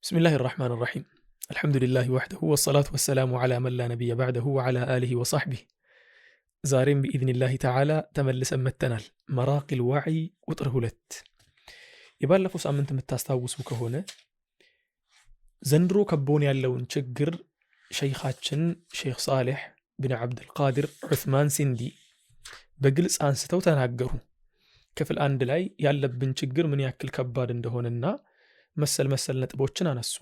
بسم الله الرحمن الرحيم، الحمد لله وحده، والصلاة والسلام على من لا نبي بعده وعلى آله وصحبه። ዛሬም بإذن الله تعالى ተመልሰን መጥተናል። መራቂ ልዋዒ ቁጥር 2። የባለፈው ሳምንት የምታስታውሱ ከሆነ ዘንድሮ ከቦን ያለውን ችግር ሸይኻችን ሼክ ሳሌሕ ብን ዓብድልቃድር ዑስማን ሲንዲ በግልጽ አንስተው ተናገሩ። ክፍል 1 ላይ ያለብን ችግር ምን ያክል ከባድ እንደሆነና መሰል መሰል ነጥቦችን አነሱ።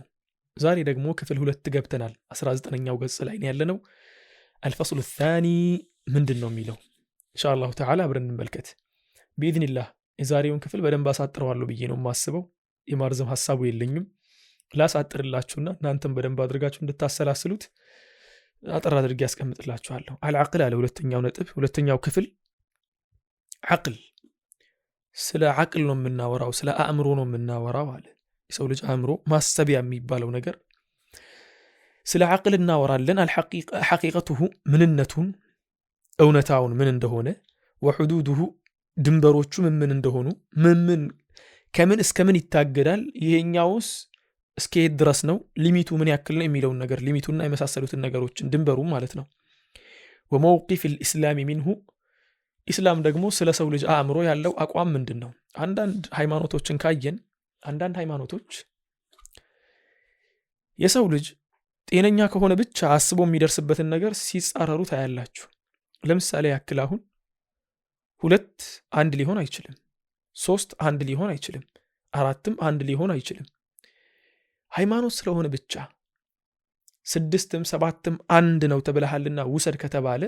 ዛሬ ደግሞ ክፍል 2 ገብተናል። 19ኛው ገጽ ላይ ነው ያለነው። الفصل الثاني ምንድን ነው የሚለው إن شاء الله تعالى አብረን እንመልከት። بإذن الله የዛሬውን ክፍል በደንብ አሳጥረዋለሁ ብዬ ነው የማስበው። የማርዘም ሀሳቡ የለኝም። ላሳጥርላችሁና እናንተም በደንብ አድርጋችሁ እንድታሰላስሉት አጠር አድርጌ ያስቀምጥላችኋለሁ። العقل አለ ሁለተኛው ነጥብ፣ ሁለተኛው ክፍል ዓቅል። ስለ ዓቅል ነው የምናወራው፣ ስለ አእምሮ ነው የምናወራው አለ። የሰው ልጅ አእምሮ ማሰቢያ የሚባለው ነገር ስለ ዓቅል እናወራለን። حقيقته ምንነቱን፣ እውነታውን ምን እንደሆነ፣ وحدوده ድንበሮቹ ምን ምን እንደሆኑ፣ ምን ምን ከምን እስከ ምን ይታገዳል፣ ይሄኛውስ እስከ የት ድረስ ነው፣ limit ኡ ምን ያክል ነው የሚለውን ነገር፣ limit ኡና የመሳሰሉትን ነገሮችን ድንበሩ ማለት ነው። وموقف الإسلام منه ኢስላም ደግሞ ስለ ሰው ልጅ አእምሮ ያለው አቋም ምንድን ነው? አንዳንድ ሃይማኖቶችን ካየን አንዳንድ ሃይማኖቶች የሰው ልጅ ጤነኛ ከሆነ ብቻ አስቦ የሚደርስበትን ነገር ሲጻረሩ ታያላችሁ። ለምሳሌ ያክል አሁን 2 አንድ ሊሆን አይችልም፣ 3 አንድ ሊሆን አይችልም፣ 4ም አንድ ሊሆን አይችልም። ሃይማኖት ስለሆነ ብቻ 6ም 7ም አንድ ነው ተብለሃልና ውሰድ ከተባለ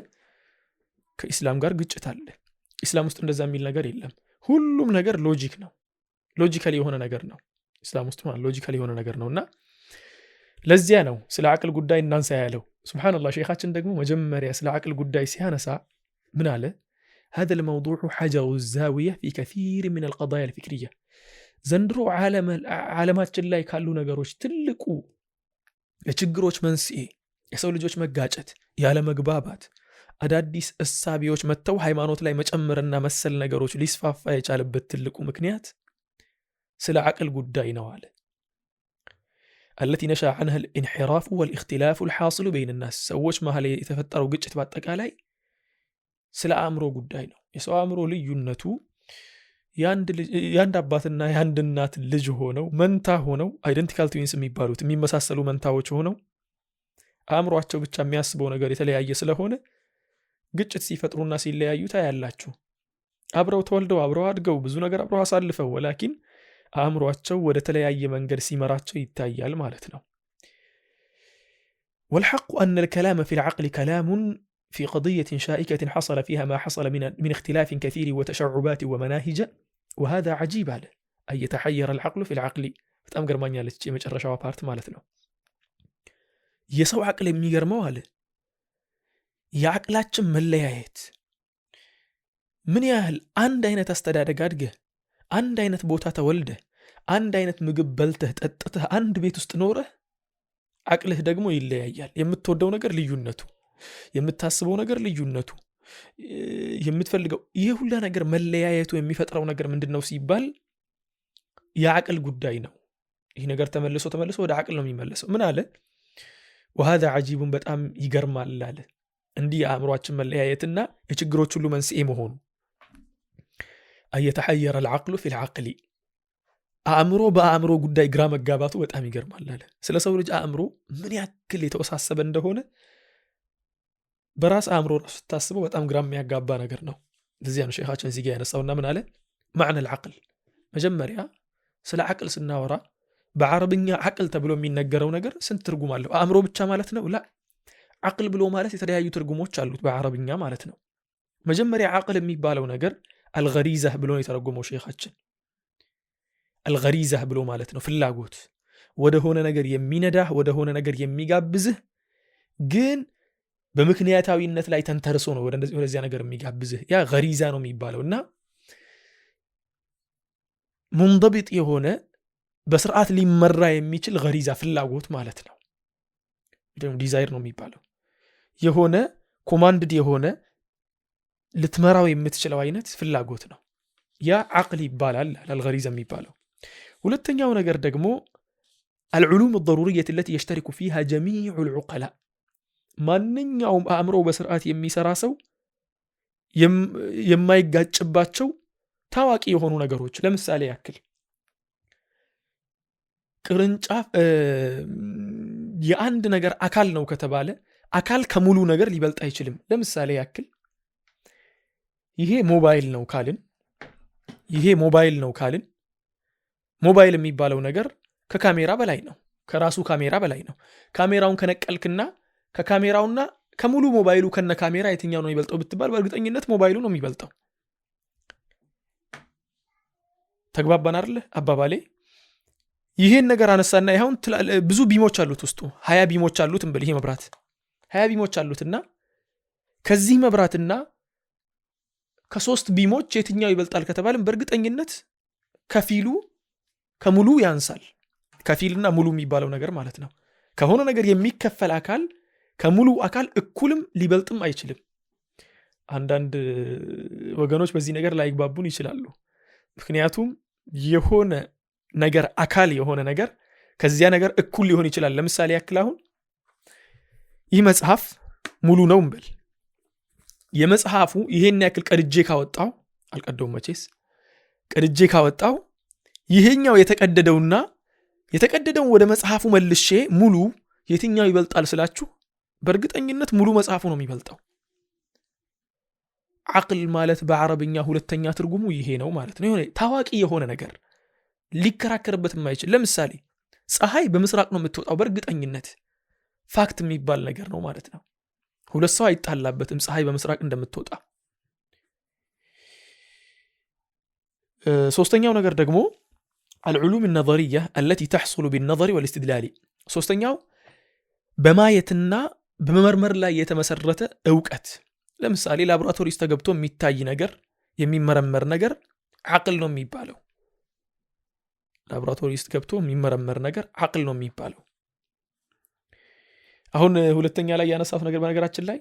ከኢስላም ጋር ግጭት አለ። ኢስላም ውስጥ እንደዛ የሚል ነገር የለም። ሁሉም ነገር logic ነው፣ logical የሆነ ነገር ነው። ኢስላም ውስጥ ማለት logical የሆነ ነገር ነው። እና ለዚያ ነው ስለ አቅል ጉዳይ እናንሳ ያለው። سبحان الله ሼኻችን ደግሞ መጀመሪያ ስለ አቅል ጉዳይ ሲያነሳ ምን አለ? هذا الموضوع حجر الزاوية في كثير من القضايا الفكرية። ዘንድሮ ዓለማችን ላይ ካሉ ነገሮች ትልቁ የችግሮች መንስኤ የሰው ልጆች መጋጨት፣ ያለመግባባት፣ አዳዲስ እሳቤዎች መጥተው ሃይማኖት ላይ መጨመርና መሰል ነገሮች ሊስፋፋ የቻለበት ትልቁ ምክንያት ስለ አቅል ጉዳይ ነው አለ። التي نشأ عنها الانحراف والاختلاف الحاصل بين الناس ሰዎች መሀል የተፈጠረው ግጭት በአጠቃላይ ስለ አእምሮ ጉዳይ ነው። የሰው አእምሮ ልዩነቱ የአንድ አባትና የአንድ እናት ልጅ ሆነው መንታ ሆነው identical twins የሚባሉት የሚመሳሰሉ መንታዎች ሆነው አእምሯቸው ብቻ የሚያስበው ነገር የተለያየ ስለሆነ ግጭት ሲፈጥሩና ሲለያዩ ታያላችሁ። አብረው ተወልደው አብረው አድገው ብዙ ነገር አብረው አሳልፈው ولكن አእምሯቸው ወደ ተለያየ መንገድ ሲመራቸው ይታያል ማለት ነው። والحق أن الكلام في العقل كلام في قضية شائكة حصل فيها ما حصل من اختلاف كثير وتشعبات ومناهج، وهذا عجيب አለ أن يتحير العقل في العقل። በጣም ገርማኛለች የመጨረሻዋ part ማለት ነው። የሰው ዓቅል የሚገርመው አለ የዓቅላችን መለያየት ምን ያህል አንድ አይነት አስተዳደግ አድገህ፣ አንድ አይነት ቦታ ተወልደህ፣ አንድ አይነት ምግብ በልተህ ጠጥተህ፣ አንድ ቤት ውስጥ ኖረህ ዓቅልህ ደግሞ ይለያያል። የምትወደው ነገር ልዩነቱ፣ የምታስበው ነገር ልዩነቱ፣ የምትፈልገው ይህ ሁላ ነገር መለያየቱ የሚፈጥረው ነገር ምንድን ነው ሲባል የዓቅል ጉዳይ ነው። ይህ ነገር ተመልሶ ተመልሶ ወደ ዓቅል ነው የሚመለሰው። ምን አለ? وهذا عجيب በጣም ይገርማል አለ። እንዲህ የአእምሯችን መለያየትና የችግሮች ሁሉ መንስኤ መሆኑ أن يتحير العقل في العقل አእምሮ በአእምሮ ጉዳይ ግራ መጋባቱ በጣም ይገርማል አለ። ስለ ሰው ልጅ አእምሮ ምን ያክል የተወሳሰበ እንደሆነ በራስ አእምሮ ራሱ ስታስበው በጣም ግራ የሚያጋባ ነገር ነው። ለዚያ ነው ሼኻችን እዚህ ጋ ያነሳውና ምን አለ? معنى العقل። መጀመሪያ ስለ ዓቅል ስናወራ በዓረብኛ ዓቅል ተብሎ የሚነገረው ነገር ስንት ትርጉም አለው? አእምሮ ብቻ ማለት ነው? لا፣ ዓቅል ብሎ ማለት የተለያዩ ትርጉሞች አሉት በዓረብኛ ማለት ነው። መጀመሪያ ዓቅል የሚባለው ነገር الغريزة ብሎ ነው የተረጎመው ሼኻችን። الغريزة ብሎ ማለት ነው ፍላጎት፣ ወደሆነ ነገር የሚነዳህ፣ ወደሆነ ነገር የሚጋብዝህ፣ ግን በምክንያታዊነት ላይ ተንተርሶ ነው ወደዚያ ነገር የሚጋብዝህ። ያ غريزة ነው የሚባለው እና منضبط የሆነ በስርዓት ሊመራ የሚችል غريزة ፍላጎት ማለት ነው። desire ነው የሚባለው። የሆነ commanded የሆነ ልትመራው የምትችለው አይነት ፍላጎት ነው። ያ ዓቅል ይባላል الغريزة የሚባለው። ሁለተኛው ነገር ደግሞ العلوم الضرورية التي يشترك فيها جميع العقلاء ማንኛውም አእምሮ በስርዓት የሚሰራ ሰው የማይጋጭባቸው ታዋቂ የሆኑ ነገሮች። ለምሳሌ ያክል ቅርንጫፍ የአንድ ነገር አካል ነው ከተባለ አካል ከሙሉ ነገር ሊበልጥ አይችልም። ለምሳሌ ያክል ይሄ ሞባይል ነው ካልን፣ ይሄ ሞባይል ነው ካልን ሞባይል የሚባለው ነገር ከካሜራ በላይ ነው፣ ከራሱ ካሜራ በላይ ነው። ካሜራውን ከነቀልክና ከካሜራውና ከሙሉ ሞባይሉ ከነ ካሜራ የትኛው ነው የሚበልጠው ብትባል በእርግጠኝነት ሞባይሉ ነው የሚበልጠው። ተግባባን አይደለ አባባሌ? ይሄን ነገር አነሳና ይኸውን ብዙ beam ኦች አሉት ውስጡ 20 beam ኦች አሉት እንበል። ይሄ መብራት 20 beam ኦች አሉትና ከዚህ መብራትና ከሶስት beam ኦች የትኛው ይበልጣል ከተባለም በእርግጠኝነት ከፊሉ ከሙሉ ያንሳል። ከፊልና ሙሉ የሚባለው ነገር ማለት ነው። ከሆነ ነገር የሚከፈል አካል ከሙሉ አካል እኩልም ሊበልጥም አይችልም። አንዳንድ ወገኖች በዚህ ነገር ላይግባቡን ይችላሉ። ምክንያቱም የሆነ ነገር አካል የሆነ ነገር ከዚያ ነገር እኩል ሊሆን ይችላል። ለምሳሌ ያክል አሁን ይህ መጽሐፍ ሙሉ ነው እንበል። የመጽሐፉ ይሄን ያክል ቀድጄ ካወጣው፣ አልቀደውም መቼስ፣ ቀድጄ ካወጣው ይሄኛው የተቀደደውና የተቀደደውን ወደ መጽሐፉ መልሼ ሙሉ የትኛው ይበልጣል ስላችሁ በእርግጠኝነት ሙሉ መጽሐፉ ነው የሚበልጠው። ዓቅል ማለት በአረብኛ ሁለተኛ ትርጉሙ ይሄ ነው ማለት ነው። የሆነ ታዋቂ የሆነ ነገር ሊከራከርበት የማይችል። ለምሳሌ ፀሐይ በምስራቅ ነው የምትወጣው፣ በእርግጠኝነት fact የሚባል ነገር ነው ማለት ነው። ሁለት ሰው አይጣላበትም ፀሐይ በምስራቅ እንደምትወጣ። ሶስተኛው ነገር ደግሞ العلوم النظرية التي تحصل بالنظر والاستدلال። ሶስተኛው በማየትና በመመርመር ላይ የተመሰረተ እውቀት። ለምሳሌ ላቦራቶሪ ውስጥ ተገብቶ የሚታይ ነገር፣ የሚመረመር ነገር ዓቅል ነው የሚባለው። ላቦራቶሪ ውስጥ ገብቶ የሚመረመር ነገር ዓቅል ነው የሚባለው። አሁን ሁለተኛ ላይ ያነሳሁት ነገር በነገራችን ላይ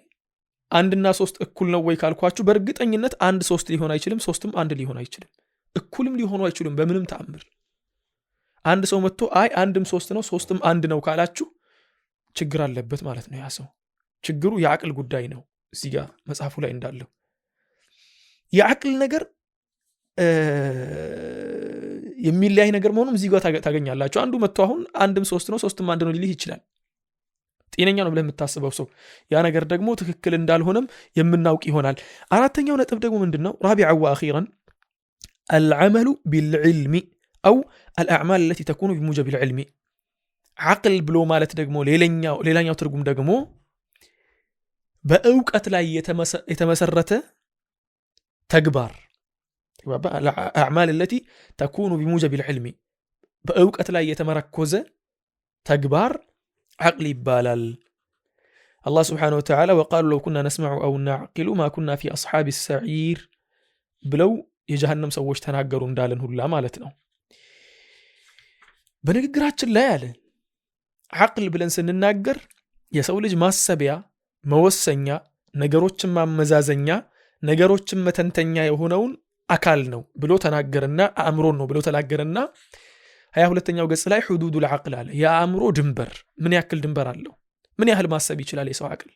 አንድና ሶስት እኩል ነው ወይ ካልኳችሁ በእርግጠኝነት አንድ ሶስት ሊሆን አይችልም፣ ሶስትም አንድ ሊሆን አይችልም፣ እኩልም ሊሆኑ አይችሉም በምንም ተአምር። አንድ ሰው መጥቶ አይ አንድም ሶስት ነው ሶስትም አንድ ነው ካላችሁ ችግር አለበት ማለት ነው። ያ ሰው ችግሩ የዓቅል ጉዳይ ነው። እዚህ ጋር መጽሐፉ ላይ እንዳለው የዓቅል ነገር የሚለያይ ነገር መሆኑም እዚህ ጋር ታገኛላችሁ። አንዱ መጥቶ አሁን አንድም ሶስት ነው ሶስትም አንድ ነው ሊልህ ይችላል። ጤነኛ ነው ብለህ የምታስበው ሰው ያ ነገር ደግሞ ትክክል እንዳልሆነም የምናውቅ ይሆናል። አራተኛው ነጥብ ደግሞ ምንድን ነው? رابعا وأخيرا العمل بالعلم أو الأعمال التي تكون بموجب العلم። ዓቅል ብሎ ማለት ደግሞ ሌላኛው ትርጉም ደግሞ በእውቀት ላይ የተመሰረተ ተግባር፣ الأعمال التي تكون بموجب العلم፣ በእውቀት ላይ የተመረኮዘ ተግባር ዓቅል ይባላል። አላህ سبحانه وتعالى وقالوا لو كنا نسمع أو نعقل ما كنا في أصحاب السعير ብለው የጀሃነም ሰዎች ተናገሩ እንዳለን ሁላ ማለት ነው። በንግግራችን ላይ አለ ዓቅል ብለን ስንናገር የሰው ልጅ ማሰቢያ፣ መወሰኛ፣ ነገሮችን ማመዛዘኛ፣ ነገሮችን መተንተኛ የሆነውን አካል ነው ብሎ ተናገርና አእምሮን ነው ብሎ ተናገርና 22ኛው ገጽ ላይ ሕዱዱል ዓቅል አለ። የአእምሮ ድንበር ምን ያክል ድንበር አለው? ምን ያህል ማሰብ ይችላል የሰው ዓቅል?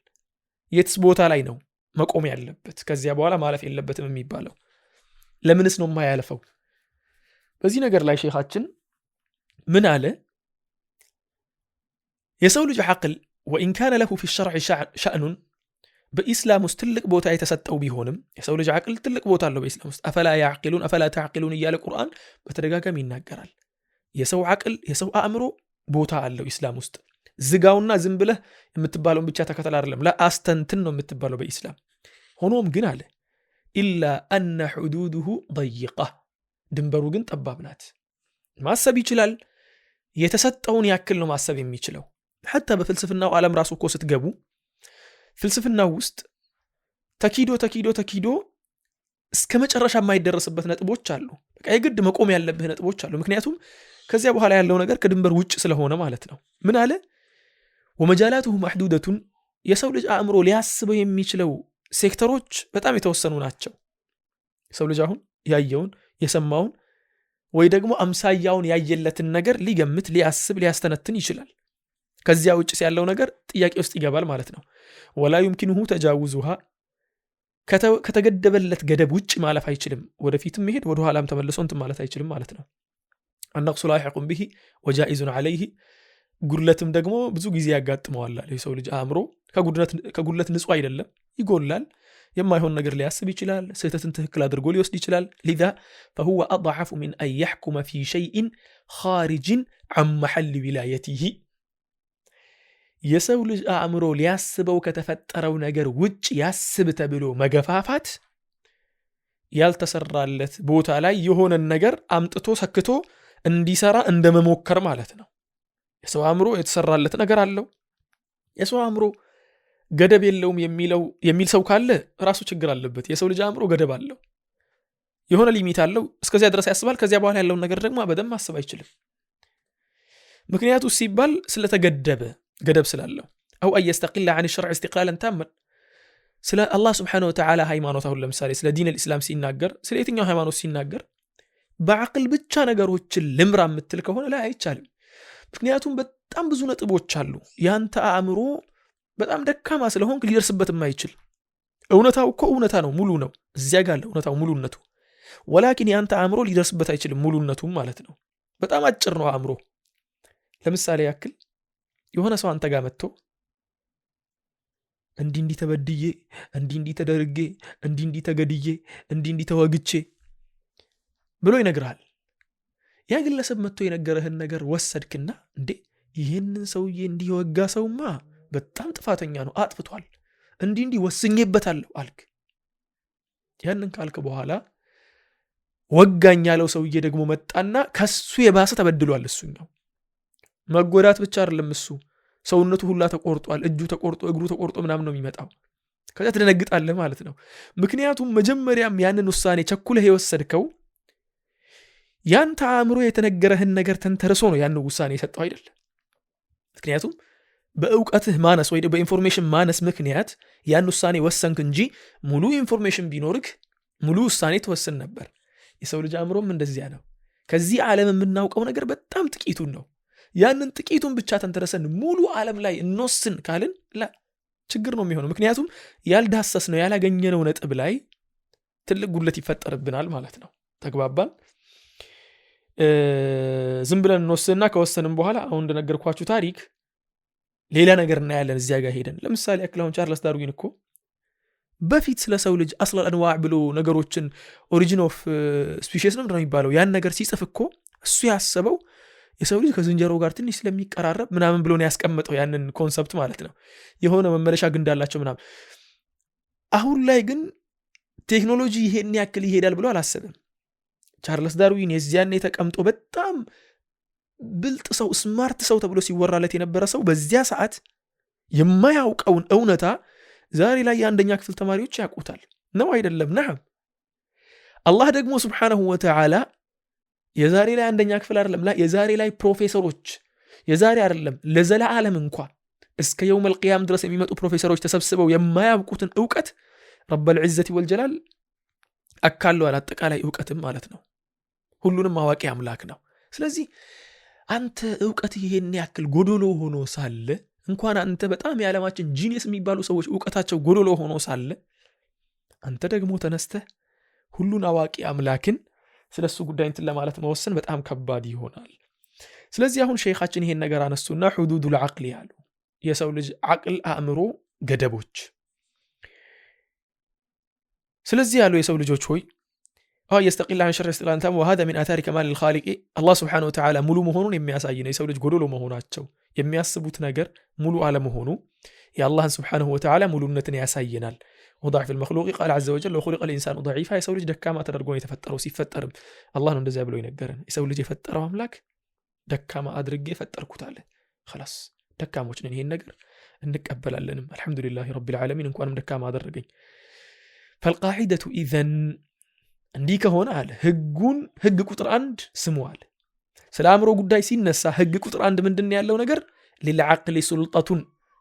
የትስ ቦታ ላይ ነው መቆም ያለበት? ከዚያ በኋላ ማለፍ የለበትም የሚባለው ለምንስ ነው የማያልፈው? በዚህ ነገር ላይ ሼኻችን ምን አለ? የሰው ልጅ ዓቅል وإن كان له في الشرع شأن፣ በኢስላም ውስጥ ትልቅ ቦታ የተሰጠው ቢሆንም የሰው ልጅ ዓቅል ትልቅ ቦታ አለው በኢስላም ውስጥ። أفلا يعقلون أفلا تعقلون እያለ ቁርአን በተደጋጋሚ ይናገራል። የሰው ዓቅል የሰው አእምሮ ቦታ አለው ኢስላም ውስጥ። ዝጋውና ዝም ብለህ የምትባለውን ብቻ ተከተል አይደለም፣ ለአስተንትን ነው የምትባለው በኢስላም። ሆኖም ግን አለ إلا أن حدوده ضيقة፣ ድንበሩ ግን ጠባብ ናት። ማሰብ ይችላል፣ የተሰጠውን ያክል ነው ማሰብ የሚችለው። حتى በፍልስፍናው ዓለም ራሱ እኮ ስትገቡ ፍልስፍናው ውስጥ ተኪዶ ተኪዶ ተኪዶ እስከ መጨረሻ የማይደረስበት ነጥቦች አሉ። በቃ የግድ መቆም ያለብህ ነጥቦች አሉ። ምክንያቱም ከዚያ በኋላ ያለው ነገር ከድንበር ውጭ ስለሆነ ማለት ነው። ምን አለ ومجالاته محدودة፣ የሰው ልጅ አእምሮ ሊያስበው የሚችለው ሴክተሮች በጣም የተወሰኑ ናቸው። የሰው ልጅ አሁን ያየውን የሰማውን ወይ ደግሞ አምሳያውን ያየለትን ነገር ሊገምት፣ ሊያስብ፣ ሊያስተነትን ይችላል። ከዚያ ውጭ ያለው ነገር ጥያቄ ውስጥ ይገባል ማለት ነው። ولا يمكنه تجاوزها ከተገደበለት ገደብ ውጭ ማለፍ አይችልም። ወደፊትም መሄድ ወደ ኋላም ተመልሶ እንትን ማለት አይችልም ማለት ነው። النقص لاحق به وجائز عليه ጉድለትም ደግሞ ብዙ ጊዜ ያጋጥመዋል። የሰው ልጅ አእምሮ ከጉድለት ንጹህ አይደለም፣ ይጎላል። የማይሆን ነገር ሊያስብ ይችላል። ስህተትን ትክክል አድርጎ ሊወስድ ይችላል። لذا فهو أضعف من أن يحكم في شيء خارج عن محل ولايته የሰው ልጅ አእምሮ ሊያስበው ከተፈጠረው ነገር ውጭ ያስብ ተብሎ መገፋፋት ያልተሰራለት ቦታ ላይ የሆነን ነገር አምጥቶ ሰክቶ እንዲሰራ እንደመሞከር ማለት ነው። የሰው አእምሮ የተሰራለት ነገር አለው። የሰው አእምሮ ገደብ የለውም የሚል ሰው ካለ ራሱ ችግር አለበት። የሰው ልጅ አእምሮ ገደብ አለው፣ የሆነ limit አለው። እስከዚያ ድረስ ያስባል። ከዚያ በኋላ ያለውን ነገር ደግሞ በደንብ ማሰብ አይችልም። ምክንያቱ ሲባል ስለተገደበ ገደብ ስላለው። أو أن يستقل عن الشرع استقلالا تاما ስለ አላህ سبحانه وتعالى ሃይማኖት አሁን ለምሳሌ ስለ دين الإسلام ሲናገር፣ ስለ የትኛው ሃይማኖት ሲናገር በዓቅል ብቻ ነገሮችን ልምራ የምትል ከሆነ ላይ አይቻልም። ምክንያቱም በጣም ብዙ ነጥቦች አሉ። ያንተ አእምሮ በጣም ደካማ ስለሆንክ ሊደርስበት የማይችል እውነታው እኮ እውነታ ነው፣ ሙሉ ነው። እዚያ ጋር አለ እውነታው ሙሉነቱ። ولكن ያንተ አእምሮ ሊደርስበት አይችልም ሙሉነቱም ማለት ነው። በጣም አጭር ነው አእምሮ። ለምሳሌ ያክል የሆነ ሰው አንተ ጋር መጥቶ እንዲህ እንዲህ ተበድዬ፣ እንዲህ እንዲህ ተደርጌ፣ እንዲህ እንዲህ ተገድዬ፣ እንዲህ እንዲህ ተወግቼ ብሎ ይነግርሃል። ያ ግለሰብ መጥቶ የነገረህን ነገር ወሰድክና እንዴ ይህንን ሰውዬ እንዲህ የወጋ ሰውማ በጣም ጥፋተኛ ነው፣ አጥፍቷል፣ እንዲህ እንዲህ ወስኜበታለሁ አልክ። ያንን ካልክ በኋላ ወጋኝ ያለው ሰውዬ ደግሞ መጣና ከሱ የባሰ ተበድሏል። እሱኛው መጎዳት ብቻ አይደለም፣ እሱ ሰውነቱ ሁላ ተቆርጧል፣ እጁ ተቆርጦ እግሩ ተቆርጦ ምናምን ነው የሚመጣው። ከዚያ ትደነግጣለህ ማለት ነው። ምክንያቱም መጀመሪያም ያንን ውሳኔ ቸኩለህ የወሰድከው ያንተ አእምሮ የተነገረህን ነገር ተንተርሶ ነው ያንን ውሳኔ የሰጠው አይደል? ምክንያቱም በእውቀትህ ማነስ ወይ በ information ማነስ ምክንያት ያን ውሳኔ ወሰንክ እንጂ ሙሉ information ቢኖርክ ሙሉ ውሳኔ ትወስን ነበር። የሰው ልጅ አእምሮም እንደዚያ ነው። ከዚህ ዓለም የምናውቀው ነገር በጣም ጥቂቱን ነው። ያንን ጥቂቱን ብቻ ተንተረሰን ሙሉ ዓለም ላይ እንወስን ካልን لا ችግር ነው የሚሆነው። ምክንያቱም ያልዳሰስነው ያላገኘነው ነጥብ ላይ ትልቅ ጉድለት ይፈጠርብናል ማለት ነው። ተግባባን? ዝም ብለን እንወስንና ከወሰንም በኋላ አሁን እንደነገርኳችሁ ታሪክ ሌላ ነገር እናያለን እዚያ ጋር ሄደን። ለምሳሌ ያክል አሁን ቻርለስ ዳርዊን እኮ በፊት ስለ ሰው ልጅ أصل الأنواع ብሎ ነገሮችን Origin of Species ነው የሚባለው ያን ነገር ሲጽፍ እኮ እሱ ያሰበው የሰው ልጅ ከዝንጀሮ ጋር ትንሽ ስለሚቀራረብ ምናምን ብሎ ነው ያስቀመጠው ያንን concept ማለት ነው። የሆነ መመለሻ ግንድ አላቸው ምናምን። አሁን ላይ ግን ቴክኖሎጂ ይሄን ያክል ይሄዳል ብሎ አላሰበም። ቻርለስ ዳርዊን የዚያኔ ተቀምጦ በጣም ብልጥ ሰው፣ smart ሰው ተብሎ ሲወራለት የነበረ ሰው በዚያ ሰዓት የማያውቀውን እውነታ ዛሬ ላይ የአንደኛ ክፍል ተማሪዎች ያውቁታል። ነው አይደለም? نعم። አላህ ደግሞ سبحانه وتعالى የዛሬ ላይ አንደኛ ክፍል አይደለም፣ የዛሬ ላይ ፕሮፌሰሮች፣ የዛሬ አይደለም ለዘላለም እንኳ እስከ يوم القيامة ድረስ የሚመጡ ፕሮፌሰሮች ተሰብስበው የማያውቁትን እውቀት رب العزة والجلال አካለዋል። አጠቃላይ እውቀትም ማለት ነው። ሁሉንም አዋቂ አምላክ ነው። ስለዚህ አንተ እውቀት ይሄን ያክል ጎዶሎ ሆኖ ሳለ፣ እንኳን አንተ በጣም የዓለማችን genius የሚባሉ ሰዎች እውቀታቸው ጎዶሎ ሆኖ ሳለ፣ አንተ ደግሞ ተነስተህ ሁሉን አዋቂ አምላክን ስለ እሱ ጉዳይ እንትን ለማለት መወሰን በጣም ከባድ ይሆናል። ስለዚህ አሁን ሼኻችን ይሄን ነገር አነሱና حدود العقل ያሉ የሰው ልጅ ዓቅል አእምሮ ገደቦች። ስለዚህ ያሉ የሰው ልጆች ሆይ يستقل عن الشرع استقلالا وهذا من آثار كمال الخالق አላህ سبحانه وتعالى ሙሉ መሆኑን የሚያሳይ ነው። የሰው ልጅ ጎዶሎ መሆናቸው፣ የሚያስቡት ነገር ሙሉ አለመሆኑ የአላህን سبحانه وتعالى ሙሉነትን ያሳየናል። وضعف المخلوق قال عز وجل وخلق الإنسان ضعيفا የሰው ልጅ ደካማ ተደርጎ ነው የተፈጠረው። ሲፈጠርም አላህ ነው እንደዚያ ብሎ የነገረን። የሰው ልጅ የፈጠረው አምላክ ደካማ አድርጌ ፈጠርኩት አለ። خلاص ደካሞች ነን፣ ይሄን ነገር እንቀበላለንም። الحمد لله رب العالمين እንኳንም ደካማ አደረገኝ። فالقاعدة إذن እንዲህ ከሆነ አለ ህጉን ህግ ቁጥር አንድ ስሙ አለ። ስለ አእምሮ ጉዳይ ሲነሳ ህግ ቁጥር አንድ ምንድን ያለው ነገር للعقل سلطة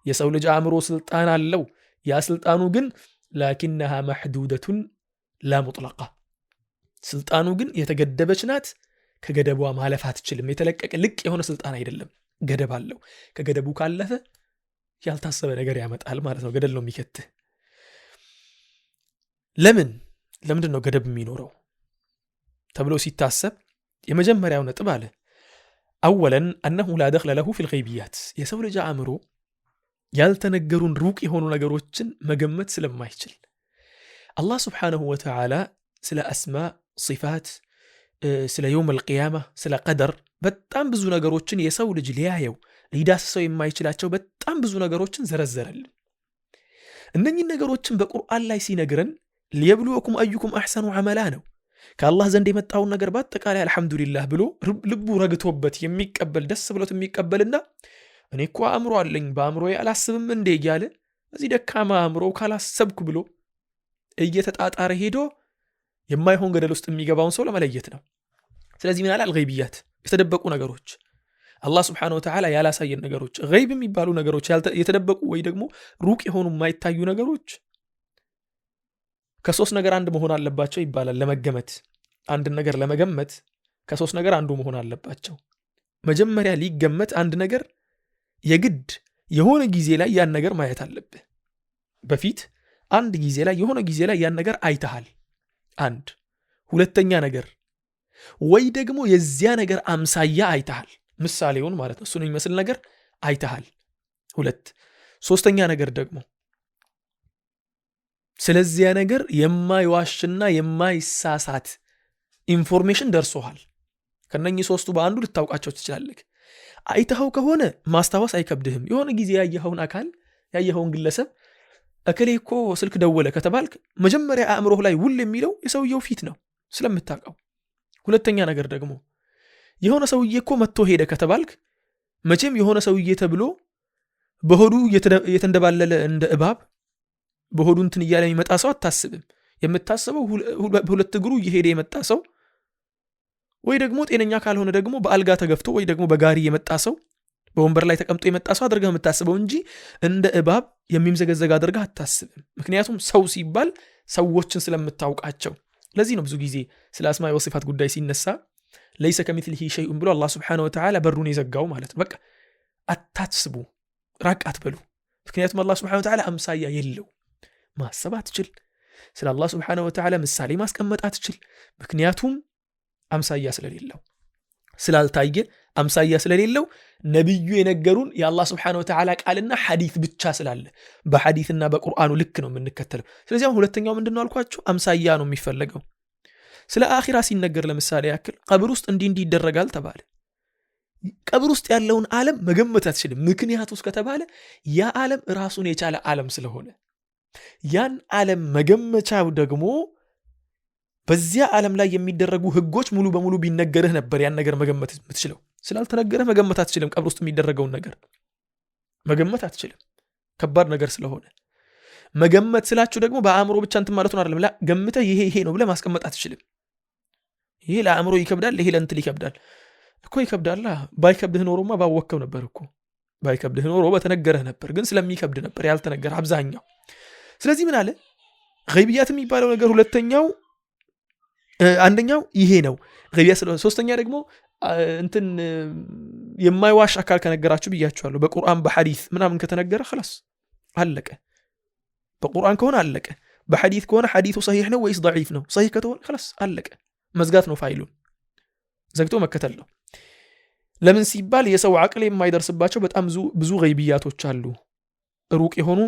የሰው ልጅ አእምሮ ስልጣን አለው። ያ ስልጣኑ ግን لكنها محدودة لا مطلقة ስልጣኑ ግን የተገደበች ናት፣ ከገደቧ ማለፍ አትችልም። የተለቀቀ ልቅ የሆነ ስልጣን አይደለም፣ ገደብ አለው። ከገደቡ ካለፈ ያልታሰበ ነገር ያመጣል ማለት ነው። ገደል ነው የሚከትህ። ለምንድን ነው ገደብ የሚኖረው ተብሎ ሲታሰብ የመጀመሪያው ነጥብ አለ أولا أنه لا دخل له في الغيبيات፣ የሰው ልጅ አእምሮ ያልተነገሩን ሩቅ የሆኑ ነገሮችን መገመት ስለማይችል አላህ سبحانه وتعالى ስለ أسماء صفات፣ ስለ يوم القيامة፣ ስለ ቀደር በጣም ብዙ ነገሮችን የሰው ልጅ ሊያየው ሊዳስሰው የማይችላቸው በጣም ብዙ ነገሮችን ዘረዘረልን። እነኚህን ነገሮችን በቁርአን ላይ ሲነግረን ليبلوكم أيكم أحسن عملا ነው። ከአላህ ዘንድ የመጣውን ነገር በአጠቃላይ አልሐምዱሊላህ ብሎ ልቡ ረግቶበት የሚቀበል ደስ ብሎት የሚቀበልና እኔ እኮ አእምሮ አለኝ በአእምሮዬ አላስብም እንዴ እያለ እዚህ ደካማ አእምሮ ካላሰብኩ ብሎ እየተጣጣረ ሄዶ የማይሆን ገደል ውስጥ የሚገባውን ሰው ለመለየት ነው። ስለዚህ ምን አለ? አልገይብያት የተደበቁ ነገሮች፣ አላህ ስብሓነሁ ወተዓላ ያላሳየን ነገሮች፣ ገይብ የሚባሉ ነገሮች፣ የተደበቁ ወይ ደግሞ ሩቅ የሆኑ የማይታዩ ነገሮች ከሶስት ነገር አንድ መሆን አለባቸው ይባላል። ለመገመት አንድን ነገር ለመገመት ከሶስት ነገር አንዱ መሆን አለባቸው። መጀመሪያ ሊገመት አንድ ነገር የግድ የሆነ ጊዜ ላይ ያን ነገር ማየት አለብህ። በፊት አንድ ጊዜ ላይ የሆነ ጊዜ ላይ ያን ነገር አይተሃል። አንድ ሁለተኛ ነገር ወይ ደግሞ የዚያ ነገር አምሳያ አይተሃል፣ ምሳሌውን ማለት ነው፣ እሱን የሚመስል ነገር አይተሃል። ሁለት ሶስተኛ ነገር ደግሞ ስለዚያ ነገር የማይዋሽና የማይሳሳት information ደርሶሃል። ከነኚህ ሶስቱ በአንዱ ልታውቃቸው ትችላለህ። አይተኸው ከሆነ ማስታወስ አይከብድህም። የሆነ ጊዜ ያየኸውን አካል ያየኸውን ግለሰብ እከሌ እኮ ስልክ ደወለ ከተባልክ መጀመሪያ አእምሮህ ላይ ውል የሚለው የሰውየው ፊት ነው ስለምታውቀው። ሁለተኛ ነገር ደግሞ የሆነ ሰውዬ እኮ መጥቶ ሄደ ከተባልክ መቼም የሆነ ሰውዬ ተብሎ በሆዱ እየተንደባለለ እንደ እባብ በሆዱ እንትን እያለ የሚመጣ ሰው አታስብም። የምታስበው በሁለት እግሩ እየሄደ የመጣ ሰው ወይ ደግሞ ጤነኛ ካልሆነ ደግሞ በአልጋ ተገፍቶ ወይ ደግሞ በጋሪ የመጣ ሰው በወንበር ላይ ተቀምጦ የመጣ ሰው አድርገህ የምታስበው እንጂ እንደ እባብ የሚምዘገዘግ አድርገህ አታስብም። ምክንያቱም ሰው ሲባል ሰዎችን ስለምታውቃቸው። ለዚህ ነው ብዙ ጊዜ ስለ أسماء وصفات ጉዳይ ሲነሳ ليس كمثله شيء ብሎ አላህ سبحانه وتعالى በሩን የዘጋው ማለት ነው። በቃ አታስቡ፣ ራቅ አትበሉ። ምክንያቱም አላህ سبحانه وتعالى አምሳያ የለው። ማሰብ አትችል። ስለ አላህ سبحانه وتعالى ምሳሌ ማስቀመጥ አትችል። ምክንያቱም አምሳያ ስለሌለው ስላልታየ አምሳያ ስለሌለው ነቢዩ የነገሩን የአላህ سبحانه وتعالى ቃልና ሐዲት ብቻ ስላለ በሐዲትና በቁርአኑ ልክ ነው የምንከተለው። ስለዚህ አሁን ሁለተኛው ምንድን ነው አልኳቸው? አምሳያ ነው የሚፈለገው። ስለ አኺራ ሲነገር ለምሳሌ ያክል ቀብር ውስጥ እንዲህ እንዲህ ይደረጋል ተባለ። ቀብር ውስጥ ያለውን ዓለም መገመት አትችልም። ምክንያቱ ውስጥ ከተባለ ያ ዓለም ራሱን የቻለ ዓለም ስለሆነ ያን ዓለም መገመቻው ደግሞ በዚያ ዓለም ላይ የሚደረጉ ህጎች ሙሉ በሙሉ ቢነገርህ ነበር ያን ነገር መገመት የምትችለው። ስላልተነገረህ መገመት አትችልም። ቀብር ውስጥ የሚደረገውን ነገር መገመት አትችልም፣ ከባድ ነገር ስለሆነ። መገመት ስላችሁ ደግሞ በአእምሮ ብቻ እንትን ማለቱን አይደለም። ላ ገምተህ ይሄ ይሄ ነው ብለህ ማስቀመጥ አትችልም። ይሄ ለአእምሮ ይከብዳል፣ ይሄ ለእንትን ይከብዳል እኮ ይከብዳላ። ባይከብድህ ኖሮማ ባወቅከው ነበር እኮ። ባይከብድህ ኖሮ በተነገረህ ነበር። ግን ስለሚከብድ ነበር ያልተነገረህ አብዛኛው። ስለዚህ ምን አለ ገይብያት የሚባለው ነገር ሁለተኛው አንደኛው ይሄ ነው ገይብያት ስለሆነ፣ ሶስተኛ ደግሞ እንትን የማይዋሽ አካል ከነገራችሁ ብያችኋለሁ። በቁርአን በሐዲስ ምናምን ከተነገረ خلاص አለቀ። በቁርአን ከሆነ አለቀ። በሐዲስ ከሆነ ሐዲሱ ሰሂህ ነው ወይስ ደዒፍ ነው? ሰሂህ ከተሆነ خلاص አለቀ። መዝጋት ነው፣ ፋይሉን ዘግቶ መከተል ነው። ለምን ሲባል የሰው አቅል የማይደርስባቸው በጣም ብዙ ገይብያቶች አሉ፣ ሩቅ የሆኑ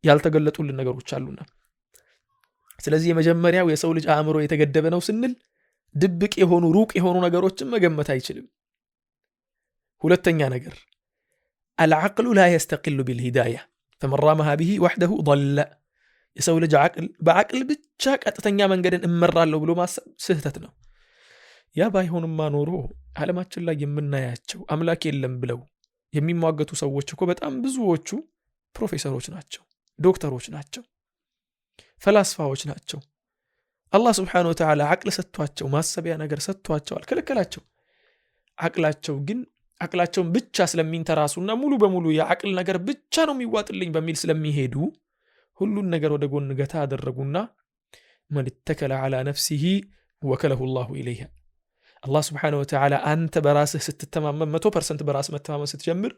ያልተገለጡልን ነገሮች አሉና። ስለዚህ የመጀመሪያው የሰው ልጅ አእምሮ የተገደበ ነው ስንል ድብቅ የሆኑ ሩቅ የሆኑ ነገሮችን መገመት አይችልም። ሁለተኛ ነገር العقل لا يستقل بالهداية فمن رامها به وحده ضل። የሰው ልጅ ዓቅል በዓቅል ብቻ ቀጥተኛ መንገድን እመራለሁ ብሎ ማሰብ ስህተት ነው። ያ ባይሆንማ ኖሮ ዓለማችን ላይ የምናያቸው አምላክ የለም ብለው የሚሟገቱ ሰዎች እኮ በጣም ብዙዎቹ ፕሮፌሰሮች ናቸው፣ ዶክተሮች ናቸው፣ ፈላስፋዎች ናቸው። አላህ سبحانه وتعالى ዓቅል ሰጥቷቸው ማሰቢያ ነገር ሰጥቷቸው አልከለከላቸው። ዓቅላቸው ግን ዓቅላቸውን ብቻ ስለሚንተራሱና ሙሉ በሙሉ የዓቅል ነገር ብቻ ነው የሚዋጥልኝ በሚል ስለሚሄዱ ሁሉን ነገር ወደ ጎን ገታ አደረጉና من اتكل على نفسه وكله الله إليها። አላህ ስብሓነሁ ወተዓላ አንተ በራስህ ስትተማመን 100% በራስህ መተማመን ስትጀምር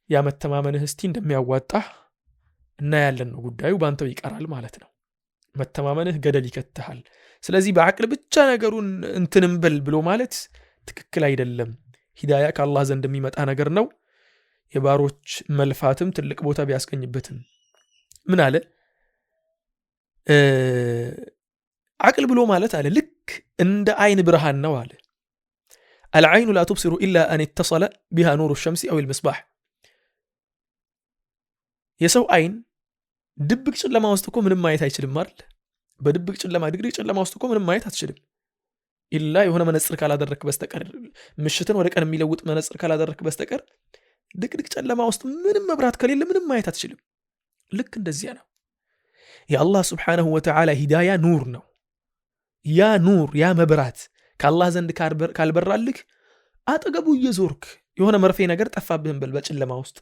ያ መተማመንህ እስቲ እንደሚያዋጣህ እናያለን ነው ጉዳዩ። ባንተው ይቀራል ማለት ነው። መተማመንህ ገደል ይከትሃል። ስለዚህ በአቅል ብቻ ነገሩን እንትንም በል ብሎ ማለት ትክክል አይደለም። ሂዳያ ከአላህ ዘንድ የሚመጣ ነገር ነው። የባሮች መልፋትም ትልቅ ቦታ ቢያስገኝበትም ምን አለ አቅል ብሎ ማለት አለ ልክ እንደ አይን ብርሃን ነው አለ። العين لا تبصر إلا أن اتصل بها نور الشمس أو المصباح። የሰው አይን ድብቅ ጨለማ ውስጥ እኮ ምንም ማየት አይችልም አይደል? በድብቅ ጨለማ ድቅድቅ ጨለማ ውስጥ እኮ ምንም ማየት አትችልም፣ إلا የሆነ መነጽር ካላደረክ በስተቀር፣ ምሽትን ወደ ቀን የሚለውጥ መነጽር ካላደረክ በስተቀር ድቅድቅ ጨለማ ውስጥ ምንም መብራት ከሌለ ምንም ማየት አትችልም። ልክ እንደዚያ ነው። የአላህ ስብሓነሁ ወተዓላ ሂዳያ ኑር ነው። ያ ኑር ያ መብራት ከአላህ ዘንድ ካልበራልክ አጠገቡ እየዞርክ የሆነ መርፌ ነገር ጠፋብህን በል፣ በጨለማ ውስጥ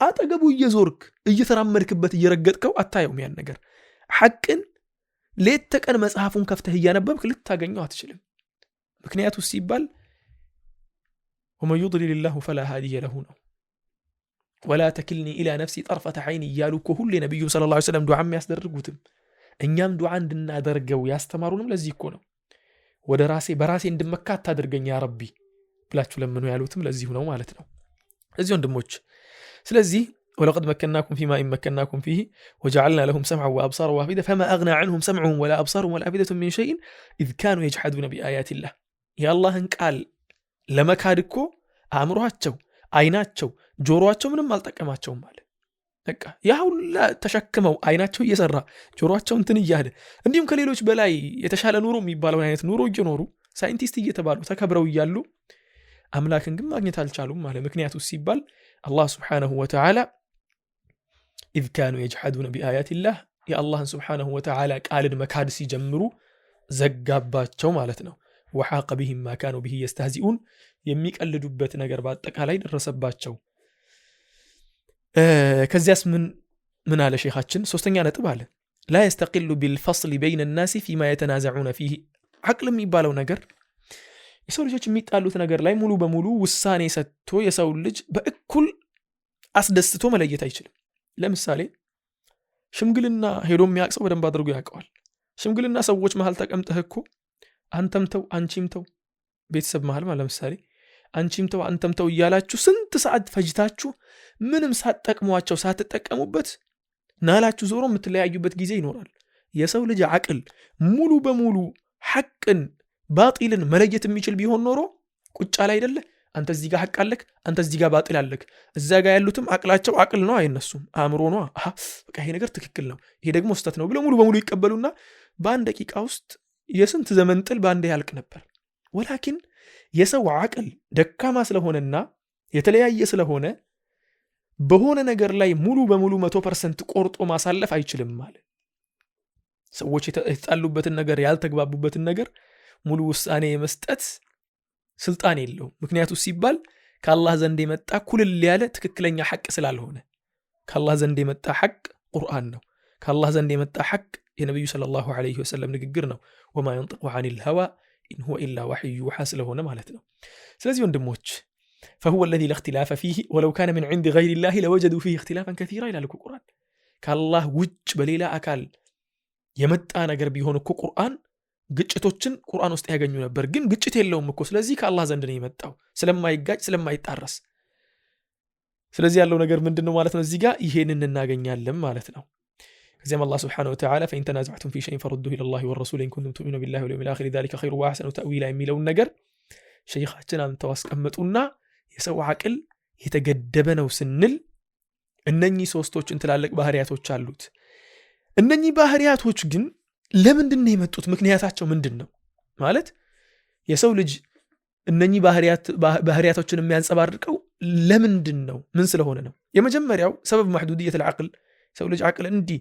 አጠገቡ እየዞርክ እየተራመድክበት እየረገጥከው አታየውም ያን ነገር። ሐቅን ሌት ተቀን መጽሐፉን ከፍተህ እያነበብክ ልታገኘው አትችልም። ምክንያቱ ሲባል ومن يضلل الله فلا هادي له ነው። ولا تكلني إلى نفسي طرفة عين እያሉ እኮ ሁሌ ነቢዩ صلى الله عليه وسلم ዱዓ የሚያስደርጉትም እኛም ዱዓ እንድናደርገው ያስተማሩንም ለዚህ እኮ ነው። ወደ ራሴ በራሴ እንድመካ አታድርገኝ يا ربي ብላችሁ ለምኑ ያሉትም ለዚሁ ነው ማለት ነው። እዚህ ወንድሞች፣ ስለዚህ ولقد مكناكم فيما إن مكناكم فيه وجعلنا لهم سمعا وأبصارا وأفئدة فما أغنى عنهم سمعهم ولا أبصارهم ولا أفئدتهم من شيء إذ كانوا يجحدون بآيات الله። የአላህን ቃል ለመካድ እኮ አእምሯቸው፣ አይናቸው፣ ጆሮአቸው ምንም አልጠቀማቸውም አለ። በቃ ያ ሁላ ተሸክመው አይናቸው እየሰራ ጆሮአቸው እንትን እያለ እንዲሁም ከሌሎች በላይ የተሻለ ኑሮ የሚባለውን አይነት ኑሮ እየኖሩ ሳይንቲስት እየተባሉ ተከብረው እያሉ አምላክን ግን ማግኘት አልቻሉም አለ። ምክንያቱ ሲባል አላህ ስብሓነሁ ወተዓላ إذ كانوا يجحدون بآيات الله የአላህን ስብሓነሁ ወተዓላ ቃልን መካድ ሲጀምሩ ዘጋባቸው ማለት ነው። وحاق بهم ما كانوا به يستهزئون የሚቀልዱበት ነገር በአጠቃላይ ደረሰባቸው። ከዚያስ ምን አለ ሼኻችን? ሶስተኛ ነጥብ አለ لا يستقل بالفصل بين الناس فيما يتنازعون فيه። አቅል የሚባለው ነገር የሰው ልጆች የሚጣሉት ነገር ላይ ሙሉ በሙሉ ውሳኔ ሰጥቶ የሰው ልጅ በእኩል አስደስቶ መለየት አይችልም። ለምሳሌ ሽምግልና ሄዶ የሚያውቅ ሰው በደንብ አድርጎ ያውቀዋል። ሽምግልና ሰዎች መሀል ተቀምጠህ እኮ አንተም ተው አንቺም ተው፣ ቤተሰብ መሀል ማለት ለምሳሌ አንቺም ተው አንተም ተው እያላችሁ ስንት ሰዓት ፈጅታችሁ ምንም ሳትጠቅሟቸው ሳትጠቀሙበት ናላችሁ ዞሮ የምትለያዩበት ጊዜ ይኖራል። የሰው ልጅ አቅል ሙሉ በሙሉ ሐቅን ባጢልን መለየት የሚችል ቢሆን ኖሮ ቁጫ ላይ አይደለ አንተ እዚህ ጋር ሐቅ አለክ፣ አንተ እዚህ ጋር ባጢል አለክ። እዛ ጋር ያሉትም አቅላቸው አቅል ነው አይነሱም፣ አእምሮ ነው። አሃ በቃ ይሄ ነገር ትክክል ነው፣ ይሄ ደግሞ ስህተት ነው ብለው ሙሉ በሙሉ ይቀበሉና በአንድ ደቂቃ ውስጥ የስንት ዘመን ጥል በአንድ ያልቅ ነበር። ولكن የሰው አቅል ደካማ ስለሆነና የተለያየ ስለሆነ በሆነ ነገር ላይ ሙሉ በሙሉ 100% ቆርጦ ማሳለፍ አይችልም ማለት። ሰዎች የተጣሉበትን ነገር ያልተግባቡበትን ነገር ሙሉ ውሳኔ የመስጠት ስልጣን የለውም። ምክንያቱ ሲባል ከአላህ ዘንድ የመጣ ኩልል ያለ ትክክለኛ ሐቅ ስላልሆነ። ከአላህ ዘንድ የመጣ ሐቅ ቁርአን ነው። ከአላህ ዘንድ የመጣ ሐቅ የነቢዩ صلى الله عليه وسلم ንግግር ነው። وما ينطق عن الهوى إن هو إلا وحي يوحى ስለሆነ ማለት ነው። ስለዚህ ወንድሞች فهو الذي لا اختلاف فيه ولو كان من عند غير الله لوجدوا فيه اختلافا كثيرا ይላል እኮ ቁርአን። ከአላህ ውጭ በሌላ አካል የመጣ ነገር ቢሆን እኮ ቁርአን ግጭቶችን ቁርአን ውስጥ ያገኙ ነበር። ግን ግጭት የለውም እኮ። ስለዚህ ከአላህ ዘንድ ነው የመጣው ስለማይጋጭ ስለማይጣረስ። ስለዚህ ያለው ነገር ምንድን ነው ማለት ነው? እዚህ ጋር ይሄንን እናገኛለን ማለት ነው። ከዚያም አላህ سبحانه وتعالى فإن تنازعتم في شيء فردوه إلى الله والرسول إن كنتم تؤمنون بالله واليوم الآخر ذلك خير وأحسن تأويلا የሚለውን ነገር ሸይኻችን አምጥተው አስቀመጡና የሰው አቅል የተገደበ ነው ስንል እነኚህ ሶስቶችን ትላልቅ ባህሪያቶች አሉት። እነኚህ ባህሪያቶች ግን ለምንድን ነው የመጡት? ምክንያታቸው ምንድን ነው? ማለት የሰው ልጅ እነኚህ ባህሪያቶችን የሚያንጸባርቀው ለምንድን ነው? ምን ስለሆነ ነው? የመጀመሪያው ሰበብ ማሕዱድየት ልዓቅል፣ ሰው ልጅ አቅል እንዲህ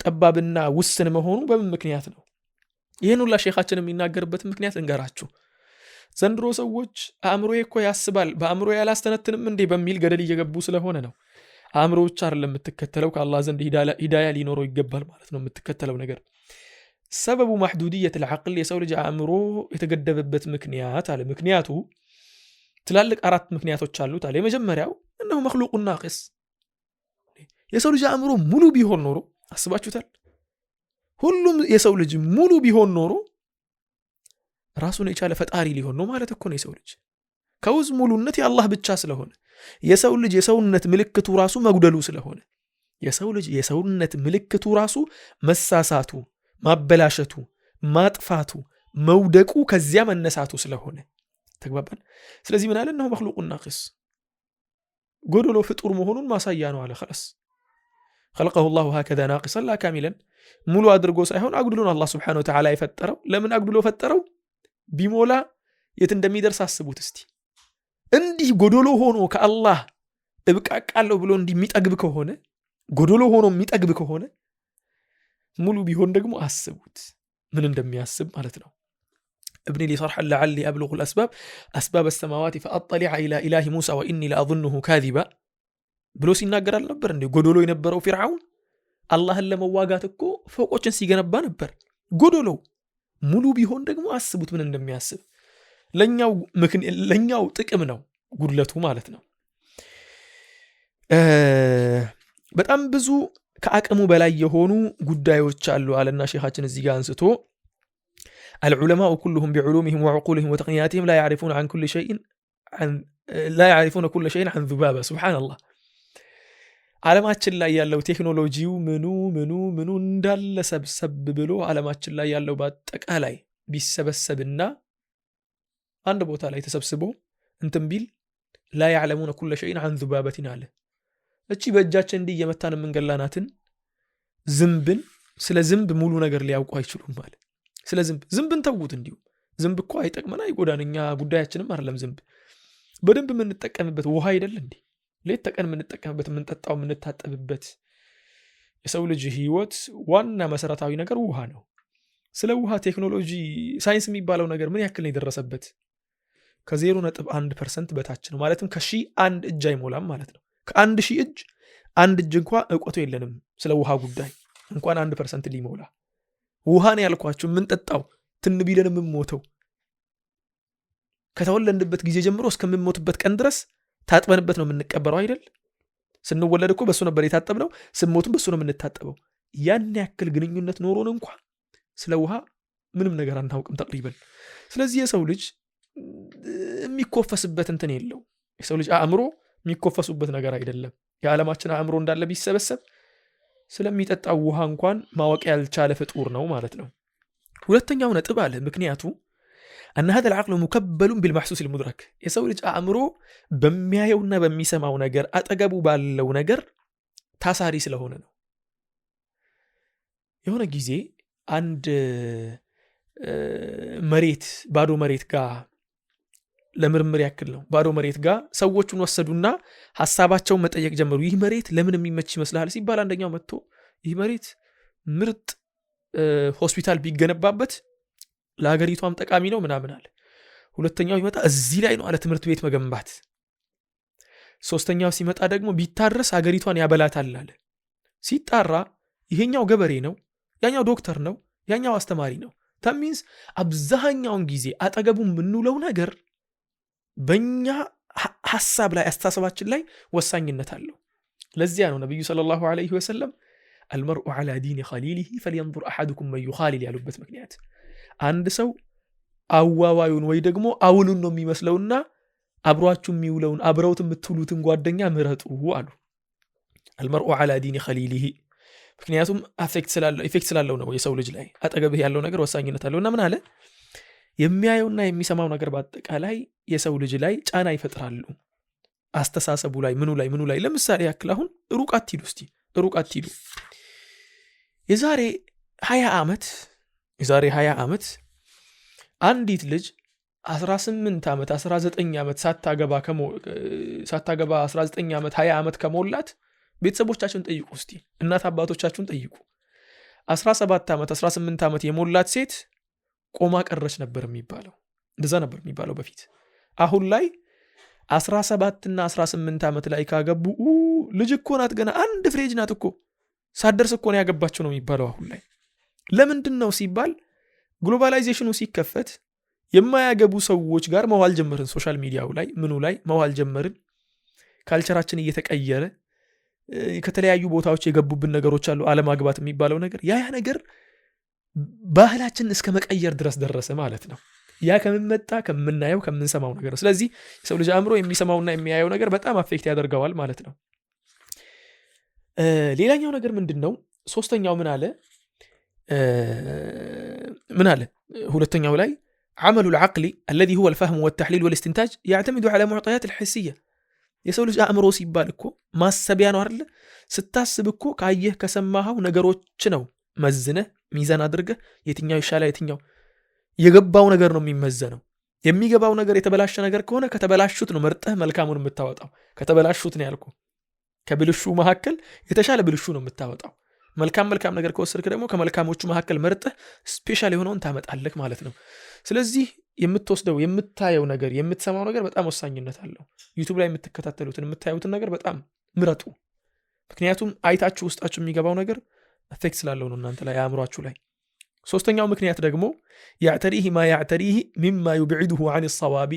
ጠባብና ውስን መሆኑ በምን ምክንያት ነው? ይህን ሁላ ሼኻችን የሚናገርበትን ምክንያት ልንገራችሁ። ዘንድሮ ሰዎች አእምሮዬ እኮ ያስባል በአእምሮዬ አላስተነትንም እንዴ በሚል ገደል እየገቡ ስለሆነ ነው። አእምሮ ብቻ አይደለም የምትከተለው፣ ከአላህ ዘንድ ሂዳያ ሊኖረው ይገባል ማለት ነው የምትከተለው ነገር። سبب محدودية العقل የሰው ልጅ አእምሮ የተገደበበት ምክንያት አለ። ምክንያቱ ትላልቅ አራት ምክንያቶች አሉት አለ። የመጀመሪያው أنه مخلوق ناقص፣ የሰው ልጅ አእምሮ ሙሉ ቢሆን ኖሮ አስባችሁታል? ሁሉም የሰው ልጅ ሙሉ ቢሆን ኖሮ ራሱን የቻለ ፈጣሪ ሊሆን ነው ማለት እኮ ነው። የሰው ልጅ ከውዝ ሙሉነት የአላህ ብቻ ስለሆነ፣ የሰው ልጅ የሰውነት ምልክቱ ራሱ መጉደሉ ስለሆነ፣ የሰው ልጅ የሰውነት ምልክቱ ራሱ መሳሳቱ፣ ማበላሸቱ፣ ማጥፋቱ፣ መውደቁ፣ ከዚያ መነሳቱ ስለሆነ፣ ተግባባን። ስለዚህ ምን አለ? أنه مخلوق ناقص፣ ጎደሎ ፍጡር መሆኑን ማሳያ ነው አለ። خلاص خلقه الله هكذا ناقصا لا كاملا፣ ሙሉ አድርጎ ሳይሆን አጉድሎን አላህ سبحانه وتعالى የፈጠረው። ለምን አጉድሎ ፈጠረው? ቢሞላ የት እንደሚደርስ አስቡት እስቲ። እንዲህ ጎዶሎ ሆኖ ከአላህ እብቃቃለሁ ብሎ እንዲህ የሚጠግብ ከሆነ፣ ጎዶሎ ሆኖ የሚጠግብ ከሆነ፣ ሙሉ ቢሆን ደግሞ አስቡት ምን እንደሚያስብ ማለት ነው። ابن لي صرحا لعلي أبلغ الأسباب أسباب السماوات فأطلع إلى إله موسى وإني لأظنه كاذبا ብሎ ሲናገር አልነበር እንዴ? ጎዶሎ የነበረው ፊርዓውን አላህን ለመዋጋት እኮ ፎቆችን ሲገነባ ነበር። ጎዶሎ ሙሉ ቢሆን ደግሞ አስቡት ምን እንደሚያስብ። ለኛው ጥቅም ነው ጉድለቱ ማለት ነው። በጣም ብዙ ከአቅሙ በላይ የሆኑ ጉዳዮች አሉ አለና ሼኻችን እዚህ ጋር አንስቶ العلماء كلهم بعلومهم وعقولهم وتقنياتهم لا يعرفون كل شيء عن ذبابة سبحان الله። ዓለማችን ላይ ያለው ቴክኖሎጂው ምኑ ምኑ ምኑ እንዳለ ሰብሰብ ብሎ፣ ዓለማችን ላይ ያለው በአጠቃላይ ቢሰበሰብና አንድ ቦታ ላይ ተሰብስቦ እንትን ቢል لا يعلمون كل شيء عن ذبابة አለ። እቺ በእጃችን እንዲህ እየመታን የምንገላናትን ዝንብን፣ ስለ ዝንብ ሙሉ ነገር ሊያውቁ አይችሉም አለ። ስለ ዝንብ፣ ዝንብን ተዉት። እንዲሁ ዝንብ እኮ አይጠቅመን አይጎዳን፣ እኛ ጉዳያችንም አይደለም። ዝንብ በደንብ የምንጠቀምበት ውሃ አይደል እንዴ? ሌት ተቀን የምንጠቀምበት፣ የምንጠጣው፣ የምንታጠብበት፣ የሰው ልጅ ህይወት ዋና መሰረታዊ ነገር ውሃ ነው። ስለ ውሃ ቴክኖሎጂ ሳይንስ የሚባለው ነገር ምን ያክል ነው የደረሰበት? ከ0.1% በታች ነው። ማለትም ከሺህ አንድ እጅ አይሞላም ማለት ነው። ከ1000 እጅ አንድ እጅ እንኳ እውቀቱ የለንም ስለ ውሃ ጉዳይ፣ እንኳን 1% ሊሞላ። ውሃን ያልኳችሁ የምንጠጣው፣ ትን ቢለን የምንሞተው፣ ከተወለድንበት ጊዜ ጀምሮ እስከምንሞትበት ቀን ድረስ ታጥበንበት ነው የምንቀበረው አይደል? ስንወለድ እኮ በሱ ነበር የታጠብነው፣ ስንሞትም በሱ ነው የምንታጠበው። ያን ያክል ግንኙነት ኖሮን እንኳ ስለ ውሃ ምንም ነገር አናውቅም تقريبا። ስለዚህ የሰው ልጅ የሚኮፈስበት እንትን የለው። የሰው ልጅ አእምሮ የሚኮፈሱበት ነገር አይደለም። የዓለማችን አእምሮ እንዳለ ቢሰበሰብ ስለሚጠጣው ውሃ እንኳን ማወቅ ያልቻለ ፍጡር ነው ማለት ነው። ሁለተኛው ነጥብ አለ ምክንያቱ أن هذا العقل مكبل بالمحسوس المدرك፣ የሰው ልጅ አእምሮ በሚያየውና በሚሰማው ነገር፣ አጠገቡ ባለው ነገር ታሳሪ ስለሆነ ነው። የሆነ ጊዜ አንድ መሬት፣ ባዶ መሬት ጋር፣ ለምርምር ያክል ነው፣ ባዶ መሬት ጋር ሰዎቹን ወሰዱና ሀሳባቸውን መጠየቅ ጀመሩ። ይህ መሬት ለምን የሚመች ይመስልሃል ሲባል አንደኛው መጥቶ ይህ መሬት ምርጥ ሆስፒታል ቢገነባበት ለሀገሪቷም ጠቃሚ ነው ምናምን አለ። ሁለተኛው ሲመጣ እዚህ ላይ ነው አለ ትምህርት ቤት መገንባት። ሶስተኛው ሲመጣ ደግሞ ቢታረስ ሀገሪቷን ያበላታል አለ። ሲጣራ ይሄኛው ገበሬ ነው፣ ያኛው ዶክተር ነው፣ ያኛው አስተማሪ ነው። That means አብዛኛውን ጊዜ አጠገቡ የምንውለው ነገር በእኛ ሀሳብ ላይ፣ አስተሳሰባችን ላይ ወሳኝነት አለው። ለዚያ ነው ነቢዩ صلى الله عليه وسلم المرء على دين خليله فلينظر أحدكم من يخالل ያሉበት ምክንያት። አንድ ሰው አዋዋዩን ወይ ደግሞ አውሉን ነው የሚመስለውና አብሯችሁ የሚውለውን፣ አብረውት የምትውሉትን ጓደኛ ምረጡ አሉ። المرء على دين خليله፣ ምክንያቱም effect ስላለው ነው የሰው ልጅ ላይ፣ አጠገብህ ያለው ነገር ወሳኝነት አለው። እና ምን አለ? የሚያየውና የሚሰማው ነገር በአጠቃላይ የሰው ልጅ ላይ ጫና ይፈጥራሉ፣ አስተሳሰቡ ላይ፣ ምኑ ላይ ምኑ ላይ። ለምሳሌ ያክል አሁን ሩቅ አትሂዱ፣ እስቲ ሩቅ አትሂዱ። የዛሬ 20 ዓመት፣ የዛሬ 20 ዓመት አንዲት ልጅ 18 ዓመት፣ 19 ዓመት ሳታገባ፣ 19 ዓመት፣ 20 ዓመት ከሞላት ቤተሰቦቻችሁን ጠይቁ እስቲ፣ እናት አባቶቻችሁን ጠይቁ። 17 ዓመት፣ 18 ዓመት የሞላት ሴት ቆማ ቀረች ነበር የሚባለው። እንደዛ ነበር የሚባለው በፊት። አሁን ላይ 17 እና 18 ዓመት ላይ ካገቡ ልጅ እኮ ናት፣ ገና አንድ ፍሬ ልጅ ናት እኮ፣ ሳትደርስ እኮ ነው ያገባቸው ነው የሚባለው አሁን ላይ። ለምንድን ነው ሲባል globalization ኑ ሲከፈት የማያገቡ ሰዎች ጋር መዋል ጀመርን። Social media ው ላይ ምኑ ላይ መዋል ጀመርን። Culture ኣችን እየተቀየረ ከተለያዩ ቦታዎች የገቡብን ነገሮች አሉ። አለማግባት የሚባለው ነገር ያ ነገር ባህላችንን እስከ መቀየር ድረስ ደረሰ ማለት ነው። ያ ከምን መጣ? ከምናየው ከምንሰማው ነገር ነው። ስለዚህ የሰው ልጅ አእምሮ የሚሰማውና የሚያየው ነገር በጣም affect ያደርገዋል ማለት ነው። ሌላኛው ነገር ምንድን ነው? ሶስተኛው ምን አለ? ምን አለ? ሁለተኛው ላይ عمل العقل الذي هو الفهم والتحليل والاستنتاج يعتمد على معطيات الحسية። የሰው ልጅ አእምሮ ሲባል እኮ ማሰቢያ ነው አይደለ? ስታስብ እኮ ካየህ ከሰማኸው ነገሮች ነው መዝነህ ሚዛን አድርገህ የትኛው ይሻላል የትኛው የገባው ነገር ነው የሚመዘነው። የሚገባው ነገር የተበላሸ ነገር ከሆነ ከተበላሹት ነው መርጠህ መልካሙን የምታወጣው። ከተበላሹት ነው ያልኩ። ከብልሹ መካከል የተሻለ ብልሹ ነው የምታወጣው። መልካም መልካም ነገር ከወሰድክ ደግሞ ከመልካሞቹ መካከል መርጠህ special የሆነውን ታመጣለህ ማለት ነው። ስለዚህ የምትወስደው የምታየው ነገር የምትሰማው ነገር በጣም ወሳኝነት አለው። YouTube ላይ የምትከታተሉትን የምታዩትን ነገር በጣም ምረጡ። ምክንያቱም አይታችሁ ውስጣችሁ የሚገባው ነገር effect ስላለው ነው እናንተ ላይ አእምሯችሁ ላይ። ሶስተኛው ምክንያት ደግሞ يعتريه ما يعتريه مما يبعده عن الصواب፣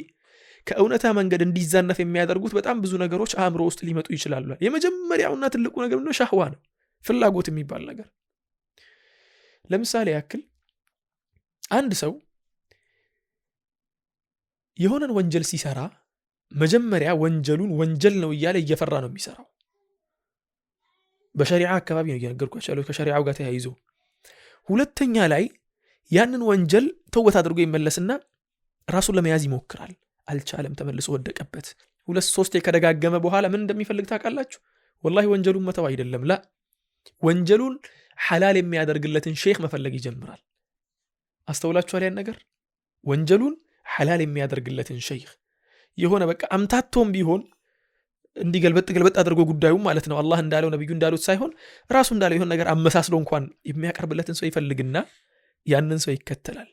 ከእውነታ መንገድ እንዲዛነፍ የሚያደርጉት በጣም ብዙ ነገሮች አእምሮ ውስጥ ሊመጡ ይችላሉ። የመጀመሪያውና ትልቁ ነገር ምንድነው? شهوة ነው፣ ፍላጎት የሚባል ነገር። ለምሳሌ ያክል አንድ ሰው የሆነን ወንጀል ሲሰራ መጀመሪያ ወንጀሉን ወንጀል ነው እያለ እየፈራ ነው የሚሰራው። በሸሪዓ አካባቢ ነው እየነገርኳቸው ያለው ከሸሪዓው ጋር ተያይዞ። ሁለተኛ ላይ ያንን ወንጀል ተውበት አድርጎ ይመለስና ራሱን ለመያዝ ይሞክራል። አልቻለም፣ ተመልሶ ወደቀበት። ሁለት ሶስቴ ከደጋገመ በኋላ ምን እንደሚፈልግ ታውቃላችሁ? ወላሂ ወንጀሉን መተው አይደለም፣ ላ ወንጀሉን ሐላል የሚያደርግለትን ሼክ መፈለግ ይጀምራል። አስተውላችኋል? ያን ነገር ወንጀሉን ሐላል የሚያደርግለትን ሼክ የሆነ በቃ አምታቶም ቢሆን እንዲህ ገልበጥ ገልበጥ አድርጎ ጉዳዩ ማለት ነው አላህ እንዳለው ነብዩ እንዳሉት ሳይሆን ራሱ እንዳለው የሆነ ነገር አመሳስሎ እንኳን የሚያቀርብለትን ሰው ይፈልግና ያንን ሰው ይከተላል።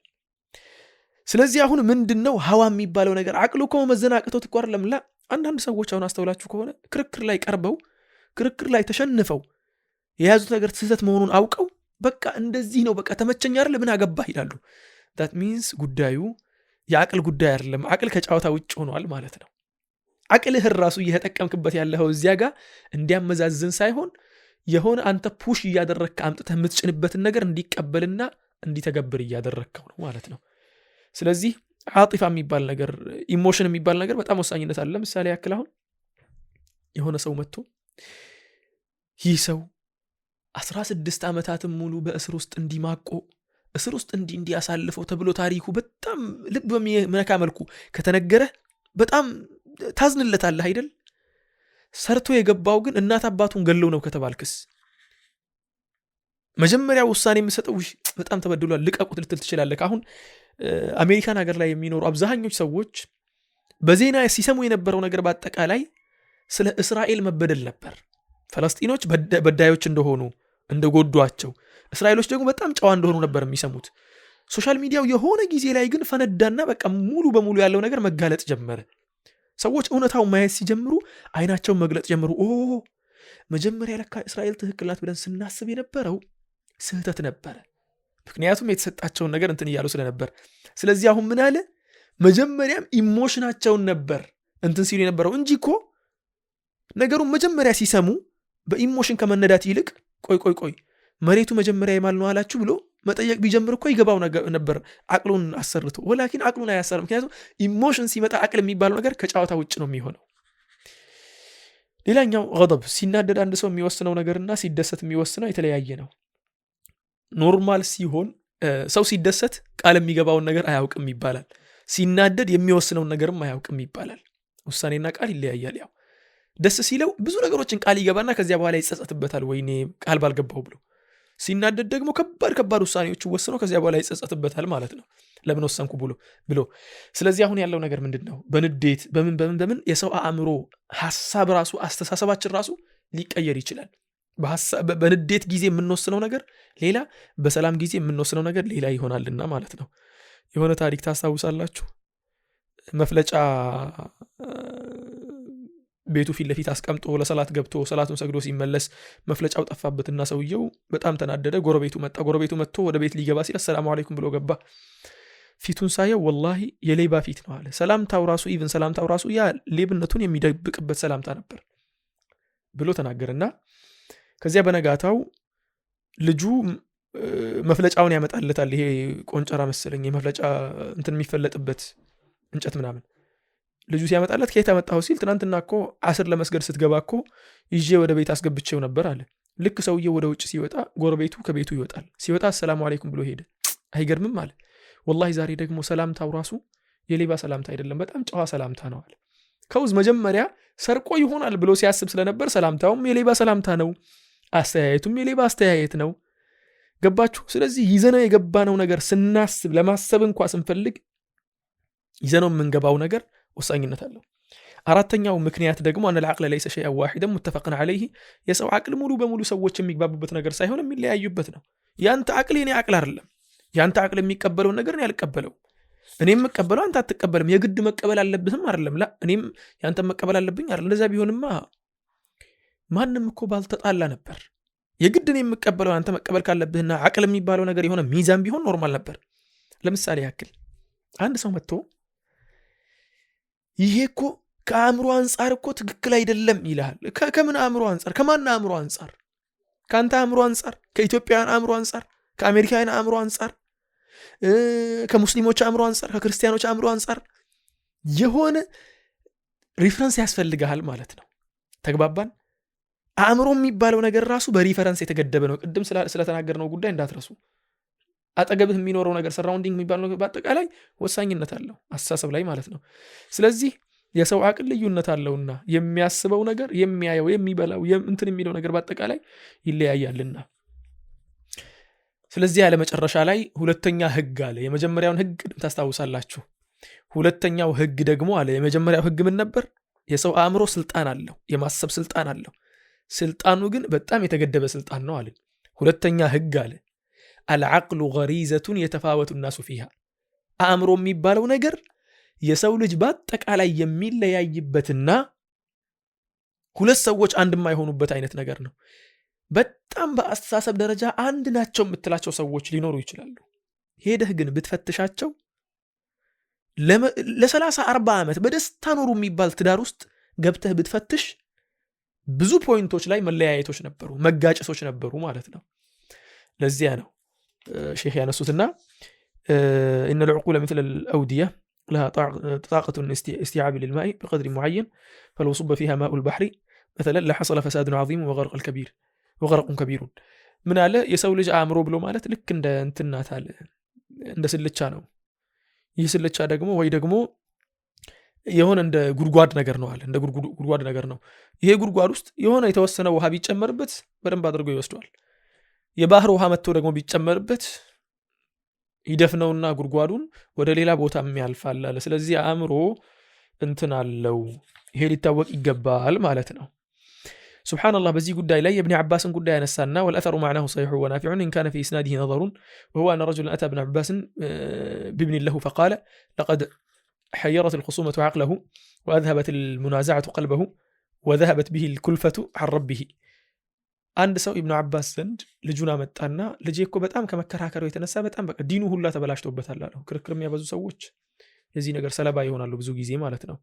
ስለዚህ አሁን ምንድነው ሀዋ የሚባለው ነገር አቅሉ እኮ መመዘን አቅቶት እኮ አይደለም። ላ አንዳንድ ሰዎች አሁን አስተውላችሁ ከሆነ ክርክር ላይ ቀርበው ክርክር ላይ ተሸንፈው የያዙት ነገር ስህተት መሆኑን አውቀው በቃ እንደዚህ ነው በቃ ተመቸኝ አይደል ምን አገባህ ይላሉ። That means ጉዳዩ የአቅል ጉዳይ አይደለም። አቅል ከጨዋታ ውጭ ሆኗል ማለት ነው። አቅልህን ራሱ እየተጠቀምክበት ያለኸው እዚያ ጋር እንዲያመዛዝን ሳይሆን የሆነ አንተ push እያደረግክ አምጥተህ የምትጭንበትን ነገር እንዲቀበልና እንዲተገብር እያደረግከው ነው ማለት ነው። ስለዚህ عاطفة የሚባል ነገር emotion የሚባል ነገር በጣም ወሳኝነት አለ። ለምሳሌ ያክል አሁን የሆነ ሰው መጥቶ ይህ ሰው 16 ዓመታትም ሙሉ በእስር ውስጥ እንዲማቆ እስር ውስጥ እንዲያሳልፈው ተብሎ ታሪኩ በጣም ልብ በሚነካ መልኩ ከተነገረ በጣም ታዝንለታለህ አይደል? ሰርቶ የገባው ግን እናት አባቱን ገለው ነው ከተባልክስ መጀመሪያ ውሳኔ የምሰጠው በጣም ተበድሏል ልቀቁት ልትል ትችላለህ። አሁን አሜሪካን ሀገር ላይ የሚኖሩ አብዛኞች ሰዎች በዜና ሲሰሙ የነበረው ነገር በአጠቃላይ ስለ እስራኤል መበደል ነበር። ፈለስጢኖች በዳዮች እንደሆኑ እንደጎዷቸው፣ እስራኤሎች ደግሞ በጣም ጨዋ እንደሆኑ ነበር የሚሰሙት። Social media ው የሆነ ጊዜ ላይ ግን ፈነዳና በቃ ሙሉ በሙሉ ያለው ነገር መጋለጥ ጀመረ። ሰዎች እውነታውን ማየት ሲጀምሩ አይናቸውን መግለጥ ጀመሩ። ኦ መጀመሪያ ለካ እስራኤል ትክክል ናት ብለን ስናስብ የነበረው ስህተት ነበረ። ምክንያቱም የተሰጣቸውን ነገር እንትን እያሉ ስለነበር። ስለዚህ አሁን ምን አለ መጀመሪያም emotion ኣቸውን ነበር እንትን ሲሉ የነበረው እንጂ እኮ ነገሩን መጀመሪያ ሲሰሙ በ emotion ከመነዳት ይልቅ ቆይ ቆይ ቆይ መሬቱ መጀመሪያ የማን ነው አላችሁ ብሎ መጠየቅ ቢጀምር እኮ ይገባው ነበር አቅሉን አሰርቶ። ولكن አቅሉን አያሰርም። ምክንያቱም emotion ሲመጣ አቅል የሚባለው ነገር ከጨዋታ ውጭ ነው የሚሆነው። ሌላኛው غضب፣ ሲናደድ አንድ ሰው የሚወስነው ነገርና ሲደሰት የሚወስነው የተለያየ ነው። Normal ሲሆን ሰው ሲደሰት ቃል የሚገባውን ነገር አያውቅም ይባላል። ሲናደድ የሚወስነውን ነገርም አያውቅም ይባላል። ውሳኔና ቃል ይለያያል። ያው ደስ ሲለው ብዙ ነገሮችን ቃል ይገባና ከዚያ በኋላ ይጸጸትበታል፣ ወይኔ ቃል ባልገባው ብሎ። ሲናደድ ደግሞ ከባድ ከባድ ውሳኔዎች ወስኖ ከዚያ በኋላ ይጸጸትበታል ማለት ነው፣ ለምን ወሰንኩ ብሎ። ስለዚህ አሁን ያለው ነገር ምንድን ነው? በንዴት በምን በምን በምን የሰው አእምሮ ሀሳብ ራሱ አስተሳሰባችን ራሱ ሊቀየር ይችላል። በንዴት ጊዜ የምንወስነው ነገር ሌላ፣ በሰላም ጊዜ የምንወስነው ነገር ሌላ ይሆናልና ማለት ነው። የሆነ ታሪክ ታስታውሳላችሁ? መፍለጫ ቤቱ ፊት ለፊት አስቀምጦ ለሰላት ገብቶ ሰላቱን ሰግዶ ሲመለስ መፍለጫው ጠፋበትና ሰውየው በጣም ተናደደ። ጎረቤቱ መጣ። ጎረቤቱ መጥቶ ወደ ቤት ሊገባ ሲል አሰላሙ አለይኩም ብሎ ገባ። ፊቱን ሳየው ወላሂ የሌባ ፊት ነው አለ። ሰላምታው ራሱ even ሰላምታው ራሱ ያ ሌብነቱን የሚደብቅበት ሰላምታ ነበር ብሎ ተናገረና ከዚያ በነጋታው ልጁ መፍለጫውን ያመጣለታል። ይሄ ቆንጨራ መሰለኝ የመፍለጫ እንትን የሚፈለጥበት እንጨት ምናምን። ልጁ ሲያመጣለት ከየት አመጣኸው ሲል ትናንትና እኮ አስር ለመስገድ ስትገባ እኮ ይዤ ወደ ቤት አስገብቼው ነበር አለ። ልክ ሰውየው ወደ ውጭ ሲወጣ ጎረቤቱ ከቤቱ ይወጣል። ሲወጣ አሰላሙ አለይኩም ብሎ ሄደ። አይገርምም አለ። ወላሂ ዛሬ ደግሞ ሰላምታው ራሱ የሌባ ሰላምታ አይደለም፣ በጣም ጨዋ ሰላምታ ነው አለ። ከውዝ መጀመሪያ ሰርቆ ይሆናል ብሎ ሲያስብ ስለነበር ሰላምታውም የሌባ ሰላምታ ነው፣ አስተያየቱም የሌባ አስተያየት ነው። ገባችሁ? ስለዚህ ይዘነው የገባነው ነገር ስናስብ ለማሰብ እንኳ ስንፈልግ ይዘነው የምንገባው ነገር ወሳኝነት አለው። አራተኛው ምክንያት ደግሞ أن العقل ليس شيئا واحدا متفقا عليه፣ የሰው አቅል ሙሉ በሙሉ ሰዎች የሚግባቡበት ነገር ሳይሆን የሚለያዩበት ነው። ያንተ አቅል የኔ አቅል አይደለም። ያንተ አቅል የሚቀበለውን ነገር እኔ አልቀበለው፣ እኔ የምቀበለው አንተ አትቀበልም። የግድ መቀበል አለብህም አይደለም። ላ እኔም ያንተ መቀበል አለብኝ አይደለም። እንደዚያ ቢሆንማ ማንም እኮ ባልተጣላ ነበር። የግድ እኔ የምቀበለው አንተ መቀበል ካለብህና አቅል የሚባለው ነገር የሆነ ሚዛን ቢሆን normal ነበር። ለምሳሌ ያክል አንድ ሰው መጥቶ ይሄ እኮ ከአእምሮ አንጻር እኮ ትክክል አይደለም ይልሃል። ከምን አእምሮ አንጻር? ከማን አእምሮ አንጻር? ከአንተ አእምሮ አንጻር? ከኢትዮጵያውያን አእምሮ አንጻር? ከአሜሪካውያን አእምሮ አንጻር? ከሙስሊሞች አእምሮ አንጻር? ከክርስቲያኖች አእምሮ አንጻር? የሆነ reference ያስፈልግሃል ማለት ነው። ተግባባን? አእምሮ የሚባለው ነገር ራሱ በ reference የተገደበ ነው። ቅድም ስለተናገርነው ጉዳይ እንዳትረሱ። አጠገብህ የሚኖረው ነገር surrounding የሚባለው ነገር በአጠቃላይ ወሳኝነት አለው አስተሳሰብ ላይ ማለት ነው። ስለዚህ የሰው አቅል ልዩነት አለውና የሚያስበው ነገር፣ የሚያየው፣ የሚበላው፣ እንትን የሚለው ነገር በአጠቃላይ ይለያያልና። ስለዚህ ያለ መጨረሻ ላይ ሁለተኛ ህግ አለ። የመጀመሪያውን ህግ ቅድም ታስታውሳላችሁ። ሁለተኛው ህግ ደግሞ አለ። የመጀመሪያው ህግ ምን ነበር? የሰው አእምሮ ስልጣን አለው፣ የማሰብ ስልጣን አለው። ስልጣኑ ግን በጣም የተገደበ ስልጣን ነው አለ። ሁለተኛ ህግ አለ፣ العقل غريزة يتفاوت الناس فيها። አእምሮ የሚባለው ነገር የሰው ልጅ በአጠቃላይ የሚለያይበትና ሁለት ሰዎች አንድ የማይሆኑበት አይነት ነገር ነው። በጣም በአስተሳሰብ ደረጃ አንድ ናቸው የምትላቸው ሰዎች ሊኖሩ ይችላሉ። ሄደህ ግን ብትፈትሻቸው ለ30-40 ዓመት በደስታ ኖሩ የሚባል ትዳር ውስጥ ገብተህ ብትፈትሽ ብዙ point ኦች ላይ መለያየቶች ነበሩ፣ መጋጨቶች ነበሩ ማለት ነው። ለዚያ ነው ሼህ ያነሱትና إن العقول مثل الأودية لها طاقة استيعاب للماء بقدر معين فلو صب فيها ماء البحر مثلا لحصل فساد عظيم وغرق كبير። ምን አለ? የሰው ልጅ አእምሮ ብሎ ማለት ልክ እንደ እንትን ናት አለ፣ እንደ ስልቻ ነው። ይህ ስልቻ ደግሞ ወይ ደግሞ የሆነ እንደ ጉድጓድ ነገር ነው አለ፣ እንደ ጉድጓድ ነገር ነው። ይሄ ጉድጓድ ውስጥ የሆነ የተወሰነ ውሃ ቢጨመርበት በደንብ አድርጎ ይወስደዋል። የባህር ውሃ መጥቶ ደግሞ ቢጨመርበት ይደፍነውና ጉድጓዱን ወደ ሌላ ቦታም ያልፋል አለ። ስለዚህ አእምሮ እንትን አለው፣ ይሄ ሊታወቅ ይገባል ማለት ነው። ሱብሓነላህ በዚህ ጉዳይ ላይ የእብኒ ዓባስን ጉዳይ ያነሳና والأثر معناه صحيح ونافع إن كان في إسناده نظر وهو أن رجلا أتى ابن عباس بابن له فقال لقد حيرت الخصومة عقله وأذهبت المنازعة قلبه وذهبت به الكلفة عن ربه። አንድ ሰው ኢብኑ አባስ ዘንድ ልጁን አመጣና ልጄ እኮ በጣም ከመከራከሩ የተነሳ በጣም በቃ ዲኑ ሁላ ተበላሽቶበታል አለው። ክርክር የሚያበዙ ሰዎች የዚህ ነገር ሰለባ ይሆናሉ ብዙ ጊዜ ማለት ነው።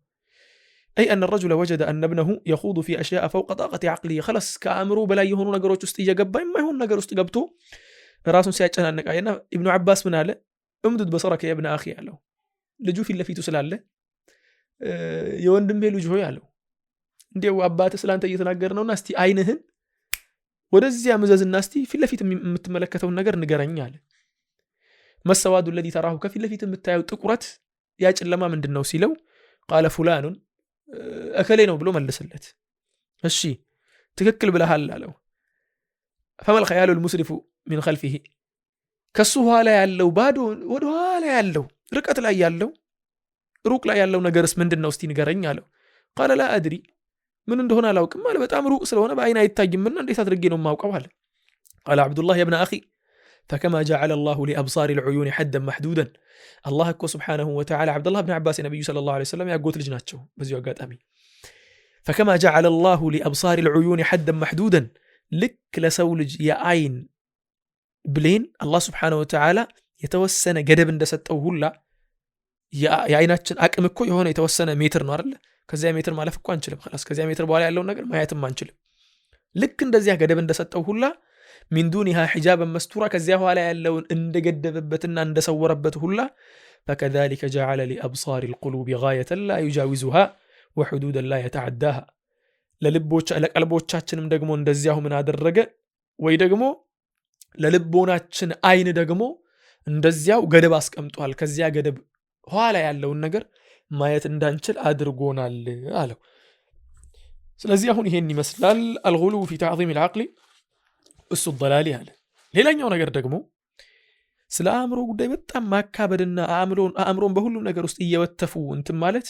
أي أن الرجل وجد أن ابنه يخوض في أشياء فوق طاقة عقله خلاص ከአእምሮ በላይ የሆኑ ነገሮች ውስጥ እየገባ የማይሆን ነገር ውስጥ ገብቶ ራሱን ሲያጨናንቅ አየና ኢብኑ አባስ ምን አለ? امدد بصرك يا ابن أخي አለው። ልጁ ፊት ለፊቱ ስላለ የወንድሜ ልጅ ሆይ አለው፣ እንዲያው አባትህ ስላንተ እየተናገረ ነውና እስቲ አይንህን ወደዚያ ምዘዝና እስቲ ፊት ለፊት የምትመለከተውን ነገር ንገረኝ አለ። ما السواد الذي تراه ከፊት ለፊት የምታየው ጥቁረት ያ ጨለማ ምንድን ነው ሲለው قال فلان እከሌ ነው ብሎ መለሰለት። እሺ ትክክል ብለሃል አለው። فما الخيال المسرف من خلفه ከሱ ኋላ ያለው ባዶ ወደ ኋላ ያለው ርቀት ላይ ያለው ሩቅ ላይ ያለው ነገርስ ምንድን ነው እስቲ ንገረኝ አለው። قال لا أدري ምን እንደሆነ አላውቅም አለ። በጣም ሩቅ ስለሆነ በአይን አይታይምና እንዴት አድርጌ ነው የማውቀው አለ። قال عبد الله يا ابن أخي فكما جعل الله لأبصار العيون حدا محدودا። አላህ እኮ ስብሓነሁ ወተዓላ ዓብዱላህ ብን ዓባስ የነቢዩ ሰለላሁ ዐለይሂ ወሰለም ያጎት ልጅ ናቸው። በዚሁ አጋጣሚ فكما جعل الله لأبصار العيون حدا محدودا ልክ ለሰው ልጅ የአይን ብሌን አላህ سبحانه وتعالى የተወሰነ ገደብ እንደሰጠው ሁላ፣ የአይናችን አቅም እኮ የሆነ የተወሰነ ሜትር ነው አይደለ? ከዚያ ሜትር ማለፍ እኮ አንችልም። خلاص፣ ከዚያ ሜትር በኋላ ያለውን ነገር ማየትም አንችልም። ልክ እንደዚያ ገደብ እንደሰጠው ሁላ من دونها حجابا مستورا ከዚያ በኋላ ያለውን እንደገደበበትና እንደሰወረበት ሁላ فكذلك جعل لأبصار القلوب غاية لا يجاوزها وحدودا لا يتعداها። ለቀልቦቻችንም ደግሞ እንደዚያሁ ምን አደረገ? ወይ ደግሞ ለልቦናችን አይን ደግሞ እንደዚያው ገደብ አስቀምጧል። ከዚያ ገደብ ኋላ ያለውን ነገር ማየት እንዳንችል አድርጎናል አለው። ስለዚህ አሁን ይሄን ይመስላል الغلو في تعظيم العقل أس الضلال አለ። ሌላኛው ነገር ደግሞ ስለ አእምሮ ጉዳይ በጣም ማካበድና አእምሮን በሁሉም ነገር ውስጥ እየወተፉ እንትን ማለት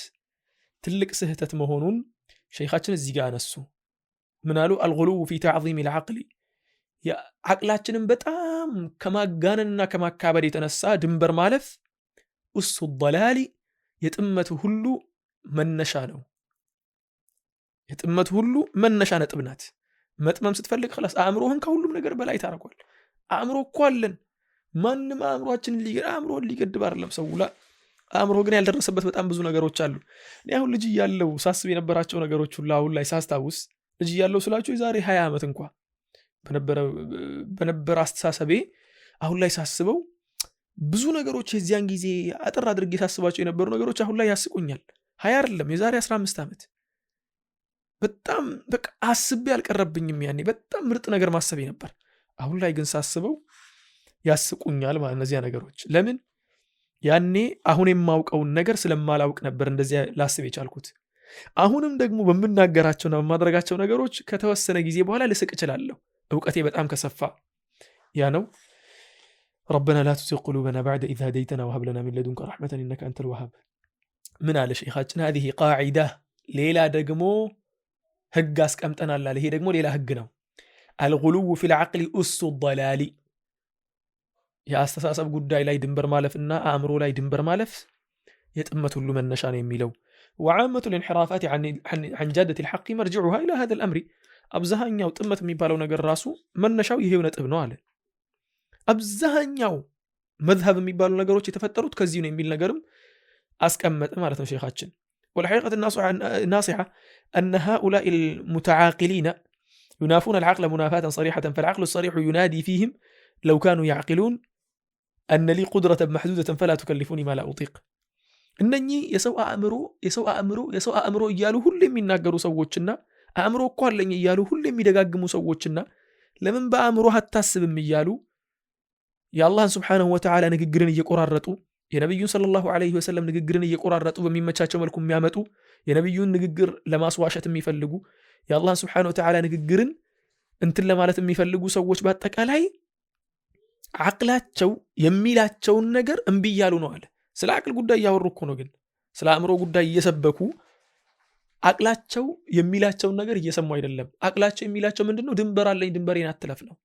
ትልቅ ስህተት መሆኑን ሸይኻችን እዚህ ጋር አነሱ። ምን አሉ? الغلو في تعظيم العقل ዓቅላችንን በጣም ከማጋነንና ከማካበድ የተነሳ ድንበር ማለፍ أس الضلال የጥመቱ ሁሉ መነሻ ነው። የጥመቱ ሁሉ መነሻ ነጥብ ናት። መጥመም ስትፈልግ خلاص አእምሮህን ከሁሉም ነገር በላይ ታደርጓል። አእምሮ እኮ አለን። ማንም አእምሮአችንን አእምሮን ሊገድብ አይደለም ሰው ላ አእምሮ ግን ያልደረሰበት በጣም ብዙ ነገሮች አሉ። እኔ አሁን ልጅ እያለሁ ሳስብ የነበራቸው ነገሮች ሁሉ አሁን ላይ ሳስታውስ፣ ልጅ እያለሁ ስላችሁ የዛሬ 20 ዓመት እንኳ በነበረ አስተሳሰቤ አሁን ላይ ሳስበው ብዙ ነገሮች የዚያን ጊዜ አጠር አድርጌ ሳስባቸው የነበሩ ነገሮች አሁን ላይ ያስቁኛል። 20 አይደለም፣ የዛሬ 15 ዓመት በጣም በቃ አስቤ አልቀረብኝም። ያኔ በጣም ምርጥ ነገር ማሰቤ ነበር። አሁን ላይ ግን ሳስበው ያስቁኛል ማለት እነዚያ ነገሮች። ለምን? ያኔ አሁን የማውቀውን ነገር ስለማላውቅ ነበር እንደዚያ ላስብ የቻልኩት። አሁንም ደግሞ በምናገራቸውና በማድረጋቸው ነገሮች ከተወሰነ ጊዜ በኋላ ልስቅ እችላለሁ፣ እውቀቴ በጣም ከሰፋ። ያ ነው። ربنا لا تزغ قلوبنا بعد إذ هديتنا وهب لنا من لدنك رحمة إنك أنت الوهاب። ምን አለ ሼኻችን? هذه قاعدة ሌላ ደግሞ ህግ አስቀምጠናል አለ። ይሄ ደግሞ ሌላ ህግ ነው። الغلو في العقل أس الضلال የአስተሳሰብ ጉዳይ ላይ ድንበር ማለፍና አእምሮ ላይ ድንበር ማለፍ የጥመት ሁሉ መነሻ ነው የሚለው። وعامة الانحرافات عن جادة الحق مرجعها إلى هذا الأمر አብዛኛው ጥመት የሚባለው ነገር ራሱ መነሻው ይሄው ነጥብ ነው አለ። አብዛኛው መዝሀብ የሚባሉ ነገሮች የተፈጠሩት ከዚህ ነው የሚል ነገርም አስቀመጠ ማለት ነው ሼኻችን። والحقيقة الناصحة أن هؤلاء المتعاقلين ينافون العقل منافاة صريحة، فالعقل الصريح ينادي فيهم لو كانوا يعقلون أن لي قدرة محدودة فلا تكلفوني ما لا أطيق። እነኚህ የሰው አእምሮ፣ የሰው አእምሮ፣ የሰው አእምሮ እያሉ ሁሌ የሚናገሩ ሰዎችና አእምሮ እኮ አለኝ እያሉ ሁሌ የሚደጋግሙ ሰዎችና ለምን በአእምሮ አታስብም እያሉ የአላህን سبحانه وتعالى ንግግርን እየቆራረጡ፣ የነቢዩን صلى الله عليه وسلم ንግግርን እየቆራረጡ በሚመቻቸው መልኩ የሚያመጡ፣ የነቢዩን ንግግር ለማስዋሸት የሚፈልጉ፣ የአላህን سبحانه وتعالى ንግግርን እንትን ለማለት የሚፈልጉ ሰዎች በአጠቃላይ አቅላቸው የሚላቸውን ነገር እምቢ እያሉ ነው አለ። ስለ አቅል ጉዳይ እያወሩ እኮ ነው፣ ግን ስለ አእምሮ ጉዳይ እየሰበኩ አቅላቸው የሚላቸውን ነገር እየሰሙ አይደለም። አቅላቸው የሚላቸው ምንድን ነው? ድንበር አለኝ፣ ድንበሬን አትለፍ ነው።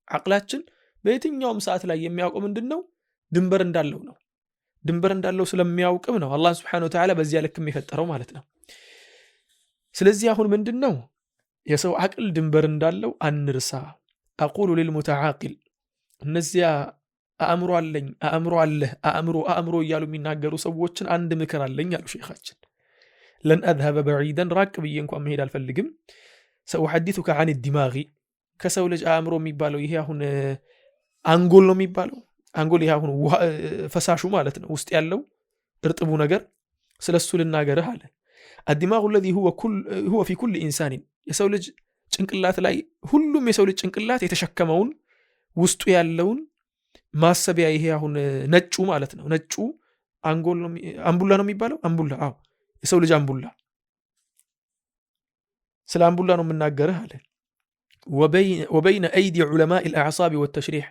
አቅላችን በየትኛውም ሰዓት ላይ የሚያውቀው ምንድን ነው? ድንበር እንዳለው ነው። ድንበር እንዳለው ስለሚያውቅም ነው አላህ سبحانه وتعالى በዚያ ልክም የፈጠረው ማለት ነው። ስለዚህ አሁን ምንድን ነው? የሰው አቅል ድንበር እንዳለው አንርሳ። أقول للمتعاقل እነዚያ አእምሮ አለኝ፣ አእምሮ አለህ፣ አእምሮ አእምሮ እያሉ የሚናገሩ ሰዎችን አንድ ምክር አለኝ አሉ ሼኻችን። لن أذهب بعيدا ራቅ ብዬ እንኳን መሄድ አልፈልግም። سأحدثك عن الدماغ ከሰው ልጅ አእምሮ የሚባለው ይሄ አሁን አንጎል ነው የሚባለው፣ አንጎል ይሄ አሁን ፈሳሹ ማለት ነው፣ ውስጥ ያለው እርጥቡ ነገር፣ ስለሱ ልናገርህ አለ። الدماغ الذي هو في كل إنسان የሰው ልጅ ጭንቅላት ላይ፣ ሁሉም የሰው ልጅ ጭንቅላት የተሸከመውን ውስጡ ያለውን ማሰቢያ ይሄ አሁን ነጩ ማለት ነው። ነጩ አንጎል ነው፣ አምቡላ ነው የሚባለው፣ አምቡላ፣ አዎ፣ የሰው ልጅ አምቡላ፣ ስለ አምቡላ ነው የምናገርህ አለ። وبين أيدي علماء الأعصاب والتشريح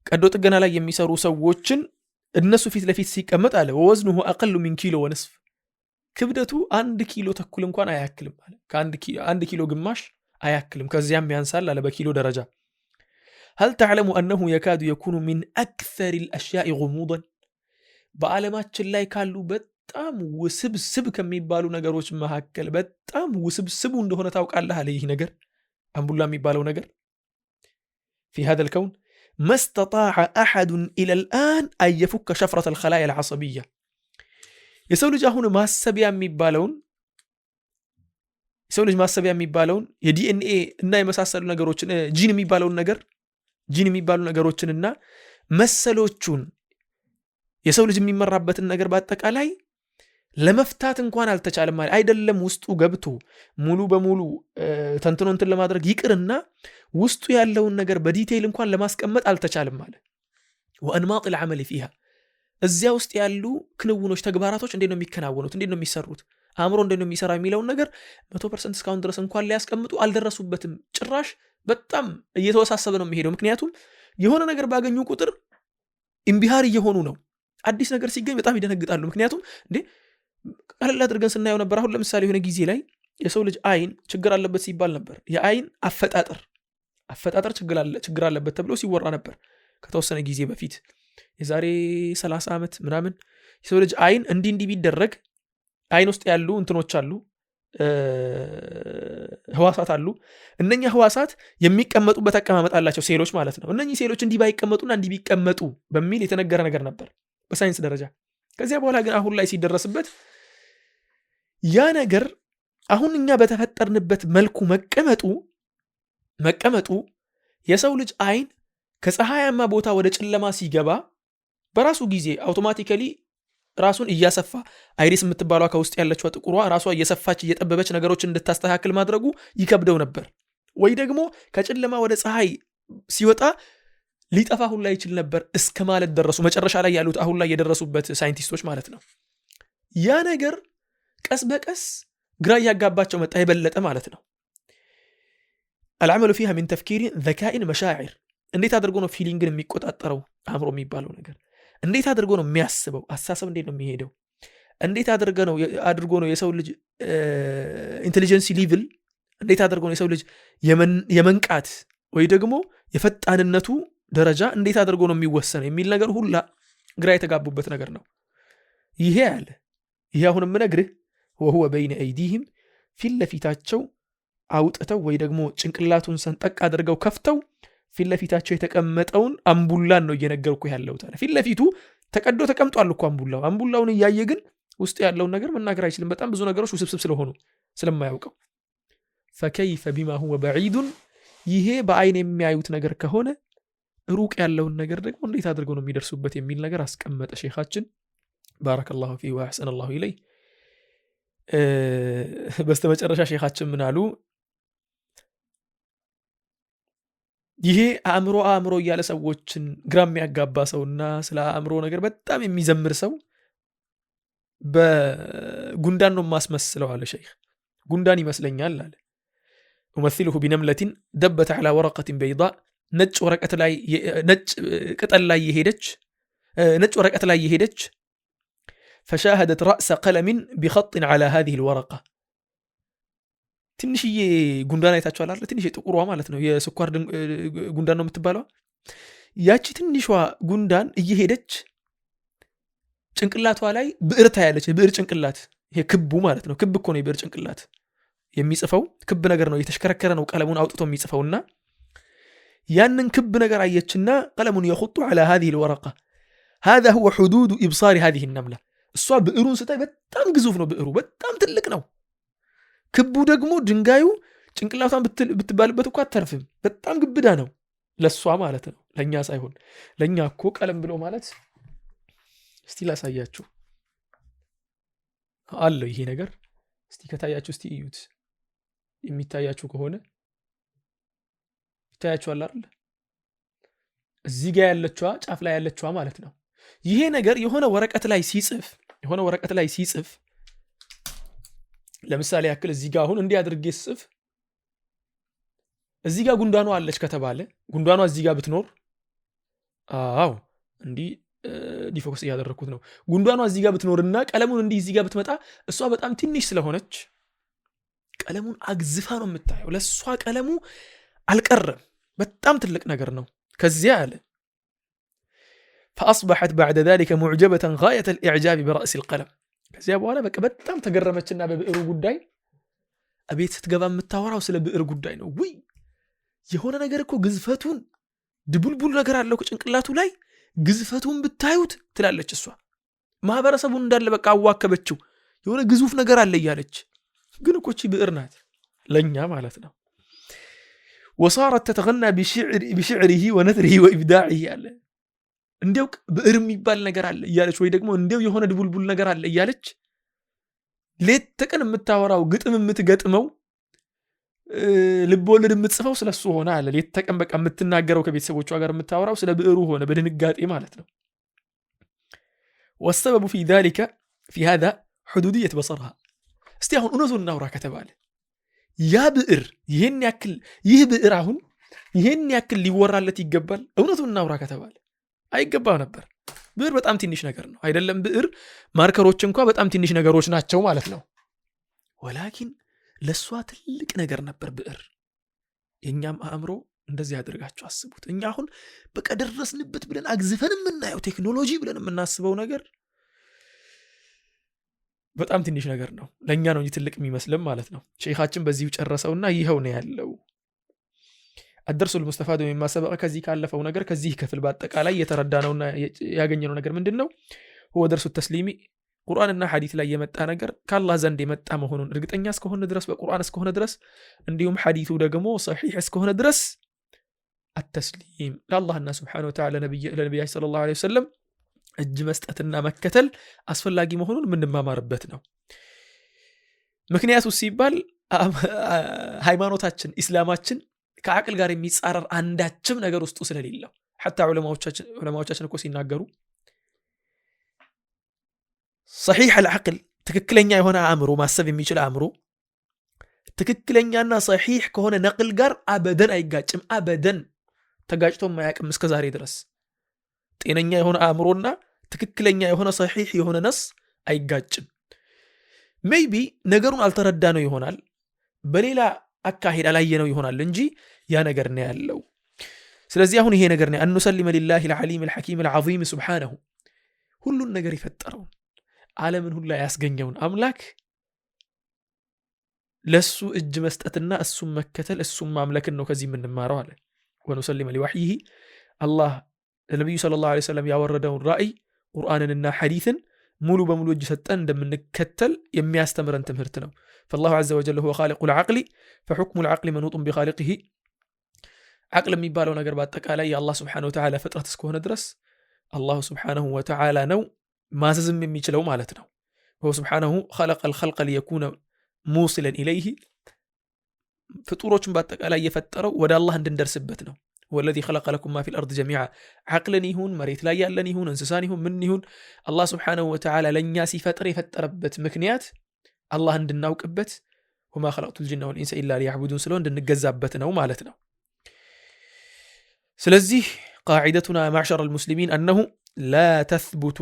ቀዶ ጥገና ላይ የሚሰሩ ሰዎችን እነሱ ፊት ለፊት ሲቀመጥ አለ ووزنه أقل من كيلو ونصف ክብደቱ 1.5 ኪሎ እንኳን አያክልም አለ። ከ1 ኪሎ ግማሽ አያክልም፣ ከዚያም ያንሳል አለ በኪሎ ደረጃ። هل تعلم أنه يكاد يكون من أكثر الأشياء غموضا በዓለማችን ላይ ካሉ በጣም በጣም ውስብስብ ከሚባሉ ነገሮች መካከል በጣም ውስብስቡ እንደሆነ ታውቃለህ አለ። ይህ ነገር አምቡላ የሚባለው ነገር في هذا الكون ما استطاع أحد إلى الآن أن يفك شفرة الخلايا العصبية። የሰው ልጅ አሁን ማሰቢያ የሚባለውን የሰው ልጅ ማሰቢያ የሚባለውን የዲኤንኤ እና የመሳሰሉ ነገሮችን ጂን የሚባለውን ነገር ጂን የሚባሉ ነገሮችንና መሰሎቹን የሰው ልጅ የሚመራበትን ነገር በአጠቃላይ ለመፍታት እንኳን አልተቻለም። ማለት አይደለም ውስጡ ገብቶ ሙሉ በሙሉ ተንትኖ እንትን ለማድረግ ይቅርና ውስጡ ያለውን ነገር በ detail እንኳን ለማስቀመጥ አልተቻለም ማለት። وأنماط العمل فيها እዚያ ውስጥ ያሉ ክንውኖች፣ ተግባራቶች እንዴት ነው የሚከናወኑት፣ እንዴት ነው የሚሰሩት፣ አእምሮ እንዴት ነው የሚሰራ የሚለውን ነገር 100% እስካሁን ድረስ እንኳን ሊያስቀምጡ አልደረሱበትም። ጭራሽ በጣም እየተወሳሰበ ነው የሚሄደው። ምክንያቱም የሆነ ነገር ባገኙ ቁጥር انبهار እየሆኑ ነው። አዲስ ነገር ሲገኝ በጣም ይደነግጣሉ። ምክንያቱም እንዴ ቀለል አድርገን ስናየው ነበር። አሁን ለምሳሌ የሆነ ጊዜ ላይ የሰው ልጅ አይን ችግር አለበት ሲባል ነበር። የአይን አፈጣጠር ችግር አለበት ተብሎ ሲወራ ነበር ከተወሰነ ጊዜ በፊት የዛሬ 30 ዓመት ምናምን። የሰው ልጅ አይን እንዲህ እንዲህ ቢደረግ አይን ውስጥ ያሉ እንትኖች አሉ፣ ህዋሳት አሉ። እነኛ ህዋሳት የሚቀመጡበት አቀማመጥ አላቸው፣ ሴሎች ማለት ነው። እነኚህ ሴሎች እንዲህ ባይቀመጡና እንዲህ ቢቀመጡ በሚል የተነገረ ነገር ነበር በሳይንስ ደረጃ። ከዚያ በኋላ ግን አሁን ላይ ሲደረስበት ያ ነገር አሁን እኛ በተፈጠርንበት መልኩ መቀመጡ የሰው ልጅ አይን ከፀሐያማ ቦታ ወደ ጨለማ ሲገባ በራሱ ጊዜ automatically ራሱን እያሰፋ iris የምትባሏ ከውስጥ ያለችዋ ጥቁሯ ራሷ እየሰፋች እየጠበበች ነገሮችን እንድታስተካክል ማድረጉ ይከብደው ነበር። ወይ ደግሞ ከጨለማ ወደ ፀሐይ ሲወጣ ሊጠፋ ሁላ ይችል ነበር እስከ ማለት ደረሱ። መጨረሻ ላይ ያሉት አሁን ላይ የደረሱበት ሳይንቲስቶች ማለት ነው። ያ ነገር ቀስ በቀስ ግራ እያጋባቸው መጣ የበለጠ ማለት ነው። العمل فيها من تفكير ذكاء مشاعر እንዴት አድርጎ ነው feeling ን የሚቆጣጠረው አእምሮ የሚባለው ነገር? እንዴት አድርጎ ነው የሚያስበው? አስተሳሰብ እንዴት ነው የሚሄደው? እንዴት አድርጎ ነው የሰው ልጅ intelligence level እንዴት አድርጎ ነው የሰው ልጅ የመንቃት ወይ ደግሞ የፈጣንነቱ ደረጃ እንዴት አድርጎ ነው የሚወሰነው የሚል ነገር ሁላ ግራ የተጋቡበት ነገር ነው። ይሄ ያለ ይሄ አሁን የምነግርህ وهو بين أيديهم ፊት ለፊታቸው አውጥተው ወይ ደግሞ ጭንቅላቱን ሰንጠቅ አድርገው ከፍተው ፊት ለፊታቸው የተቀመጠውን አምቡላን ነው እየነገርኩ ያለሁት አለ። ፊት ለፊቱ ተቀዶ ተቀምጧል እኮ አምቡላው። አምቡላውን እያየ ግን ውስጡ ያለውን ነገር መናገር አይችልም። በጣም ብዙ ነገሮች ውስብስብ ስለሆኑ ስለማያውቀው። فكيف بما هو بعيد ይሄ በአይን የሚያዩት ነገር ከሆነ ሩቅ ያለውን ነገር ደግሞ እንዴት አድርገው ነው የሚደርሱበት የሚል ነገር አስቀመጠ ሼኻችን بارك الله فيه وأحسن الله إليه። በስተመጨረሻ ሼኻችን ምን አሉ? ይሄ አእምሮ አእምሮ እያለ ሰዎችን ግራ የሚያጋባ ሰውና ስለ አእምሮ ነገር በጣም የሚዘምር ሰው በጉንዳን ነው የማስመስለው አለ ሸይኽ። ጉንዳን ይመስለኛል አለ። أمثله بنملة دبت على ورقة بيضاء ነጭ ወረቀት ላይ ነጭ ቅጠል ላይ የሄደች ነጭ ወረቀት ላይ የሄደች فشاهدت رأس قلم بخط على هذه الورقة ትንሽዬ ጉንዳን አይታችኋል አይደል? ትንሽ ጥቁሯ ማለት ነው፣ የስኳር ጉንዳን ነው የምትባለዋ። ያቺ ትንሿ ጉንዳን እየሄደች ጭንቅላቷ ላይ ብዕር ታያለች። የብዕር ጭንቅላት ይሄ ክቡ ማለት ነው። ክብ እኮ ነው የብዕር ጭንቅላት የሚጽፈው ክብ ነገር ነው፣ የተሽከረከረ ነው ቀለሙን አውጥቶ የሚጽፈውና ያንን ክብ ነገር አየችና قلم يخط على هذه الورقة هذا هو حدود إبصار هذه النملة። እሷ ብዕሩን ስታይ በጣም ግዙፍ ነው ብዕሩ፣ በጣም ትልቅ ነው። ክቡ ደግሞ ድንጋዩ ጭንቅላቷን ብትባልበት እኮ አተርፍም። በጣም ግብዳ ነው ለእሷ ማለት ነው፣ ለእኛ ሳይሆን። ለእኛ እኮ ቀለም ብሎ ማለት እስቲ ላሳያችሁ አለው ይሄ ነገር። እስቲ ከታያችሁ እስቲ እዩት። የሚታያችሁ ከሆነ ይታያችኋል አይደል? እዚህ ጋ ያለችዋ ጫፍ ላይ ያለችዋ ማለት ነው። ይሄ ነገር የሆነ ወረቀት ላይ ሲጽፍ የሆነ ወረቀት ላይ ሲጽፍ ለምሳሌ ያክል እዚህ ጋ አሁን እንዲህ አድርጌ ስጽፍ እዚህ ጋ ጉንዳኗ አለች ከተባለ ጉንዳኗ እዚህ ጋ ብትኖር፣ አዎ እንዲህ defocus እያደረግኩት ነው። ጉንዳኗ እዚህ ጋ ብትኖርና ቀለሙን እንዲህ እዚህ ጋ ብትመጣ እሷ በጣም ትንሽ ስለሆነች ቀለሙን አግዝፋ ነው የምታየው። ለእሷ ቀለሙ አልቀረም፣ በጣም ትልቅ ነገር ነው። ከዚያ አለ فأصبحت بعد ذلك معجبة غاية الإعجاب برأس القلم። ከዚያ በኋላ በቃ በጣም ተገረመችና በብዕሩ ጉዳይ እቤት ስትገባ የምታወራው ስለ ብዕር ጉዳይ ነው። ውይ የሆነ ነገር እኮ ግዝፈቱን ድቡልቡል ነገር አለው ከጭንቅላቱ ላይ፣ ግዝፈቱን ብታዩት ትላለች እሷ። ማህበረሰቡን እንዳለ በቃ አዋከበችው። የሆነ ግዙፍ ነገር አለ እያለች፣ ግን እኮ እቺ ብዕር ናት ለእኛ ማለት ነው። وصارت تتغنى بشعره ونثره وإبداعه አለ። እንዲያው ብዕር የሚባል ነገር አለ እያለች፣ ወይ ደግሞ እንዲያው የሆነ ድቡልቡል ነገር አለ እያለች ሌት ተቀን የምታወራው፣ ግጥም የምትገጥመው፣ ልብ ወለድ የምትጽፈው ስለሱ ሆነ አለ። ሌት ተቀን በቃ የምትናገረው፣ ከቤተሰቦቿ ጋር የምታወራው ስለ ብዕሩ ሆነ በድንጋጤ ማለት ነው። والسبب في ذلك في هذا حدودية بصرها። እስቲ አሁን እውነቱን እናውራ ከተባለ ያ ብዕር ይህን ያክል፣ ይህ ብዕር አሁን ይህን ያክል ሊወራለት ይገባል? እውነቱን እናውራ ከተባለ አይገባም ነበር። ብዕር በጣም ትንሽ ነገር ነው አይደለም? ብዕር፣ ማርከሮች እንኳ በጣም ትንሽ ነገሮች ናቸው ማለት ነው። ولكن ለእሷ ትልቅ ነገር ነበር ብዕር። የእኛም አእምሮ እንደዚህ አድርጋችሁ አስቡት። እኛ አሁን በቃ ደረስንበት ብለን አግዝፈን የምናየው፣ ቴክኖሎጂ ብለን የምናስበው ነገር በጣም ትንሽ ነገር ነው። ለእኛ ነው እንጂ ትልቅ የሚመስልም ማለት ነው። ሼኻችን በዚሁ ጨረሰውና ይኸው ነው ያለው። الدرس المستفاد مما سبق፣ ከዚህ ካለፈው ነገር፣ ከዚህ ክፍል በአጠቃላይ የተረዳነውና ያገኘነው ነገር ምንድን ነው? هو درس التسليم። ቁርአንና ሐዲት ላይ የመጣ ነገር ከአላህ ዘንድ የመጣ መሆኑን እርግጠኛ እስከሆነ ድረስ፣ በቁርአን እስከሆነ ድረስ፣ እንዲሁም ሐዲቱ ደግሞ ሰሒሕ እስከሆነ ድረስ التسليم ለአላህና سبحانه وتعالى ለነቢያችን صلى الله عليه وسلم እጅ መስጠትና መከተል አስፈላጊ መሆኑን የምንማማርበት ነው። ምክንያቱ ሲባል ሃይማኖታችን ኢስላማችን ከአቅል ጋር የሚጻረር አንዳችም ነገር ውስጡ ስለሌለው። حتى ዑለማዎቻችን እኮ ሲናገሩ صحيح العقل፣ ትክክለኛ የሆነ አእምሮ፣ ማሰብ የሚችል አእምሮ ትክክለኛና ሰሒሕ ከሆነ ነቅል ጋር አበደን አይጋጭም። አበደን ተጋጭቶ አያውቅም እስከ ዛሬ ድረስ። ጤነኛ የሆነ አእምሮና ትክክለኛ የሆነ ሰሒሕ የሆነ ነስ አይጋጭም። Maybe ነገሩን አልተረዳነው ይሆናል፣ በሌላ አካሄድ አላየነው ይሆናል እንጂ ያ ነገር ነው ያለው። ስለዚህ አሁን ይሄ ነገር ነው أن نسلم لله العليم الحكيم العظيم سبحانه፣ ሁሉን ነገር የፈጠረውን፣ ዓለምን ሁላ ያስገኘውን አምላክ ለሱ እጅ መስጠትና እሱን መከተል፣ እሱን ማምለክን ነው ከዚህ የምንማረው አለ። ونسلم لوحيه፣ አላህ ለነቢዩ صلى الله عليه وسلم ያወረደውን ራእይ ቁርአንንና ሐዲትን ሙሉ በሙሉ እጅ ሰጠን እንደምንከተል የሚያስተምረን ትምህርት ነው። فالله عز وجل هو خالق العقل فحكم العقل منوط بخالقه። ዓቅል የሚባለው ነገር በአጠቃላይ የአላህ سبحانه وتعالى ፍጥረት እስከሆነ ድረስ አላሁ سبحانه وتعالى ነው ማዘዝም የሚችለው ማለት ነው። وهو سبحانه خلق الخلق ليكون موصلا إليه። ፍጡሮችን በአጠቃላይ የፈጠረው ወደ አላህ እንድንደርስበት ነው። هو الذي خلق لكم ما في الأرض جميعا። ዓቅልን ይሁን፣ መሬት ላይ ያለን ይሁን፣ እንስሳን ይሁን፣ ምን ይሁን፣ አላህ سبحانه وتعالى ለእኛ ሲፈጥር የፈጠረበት ምክንያት አላህ እንድናውቅበት፣ وما خلقت الجن والإنس إلا ليعبدون ስለሆነ እንድንገዛበት ነው ማለት ነው። ስለዚህ قاعدتنا معشر المسلمين أنه لا تثبت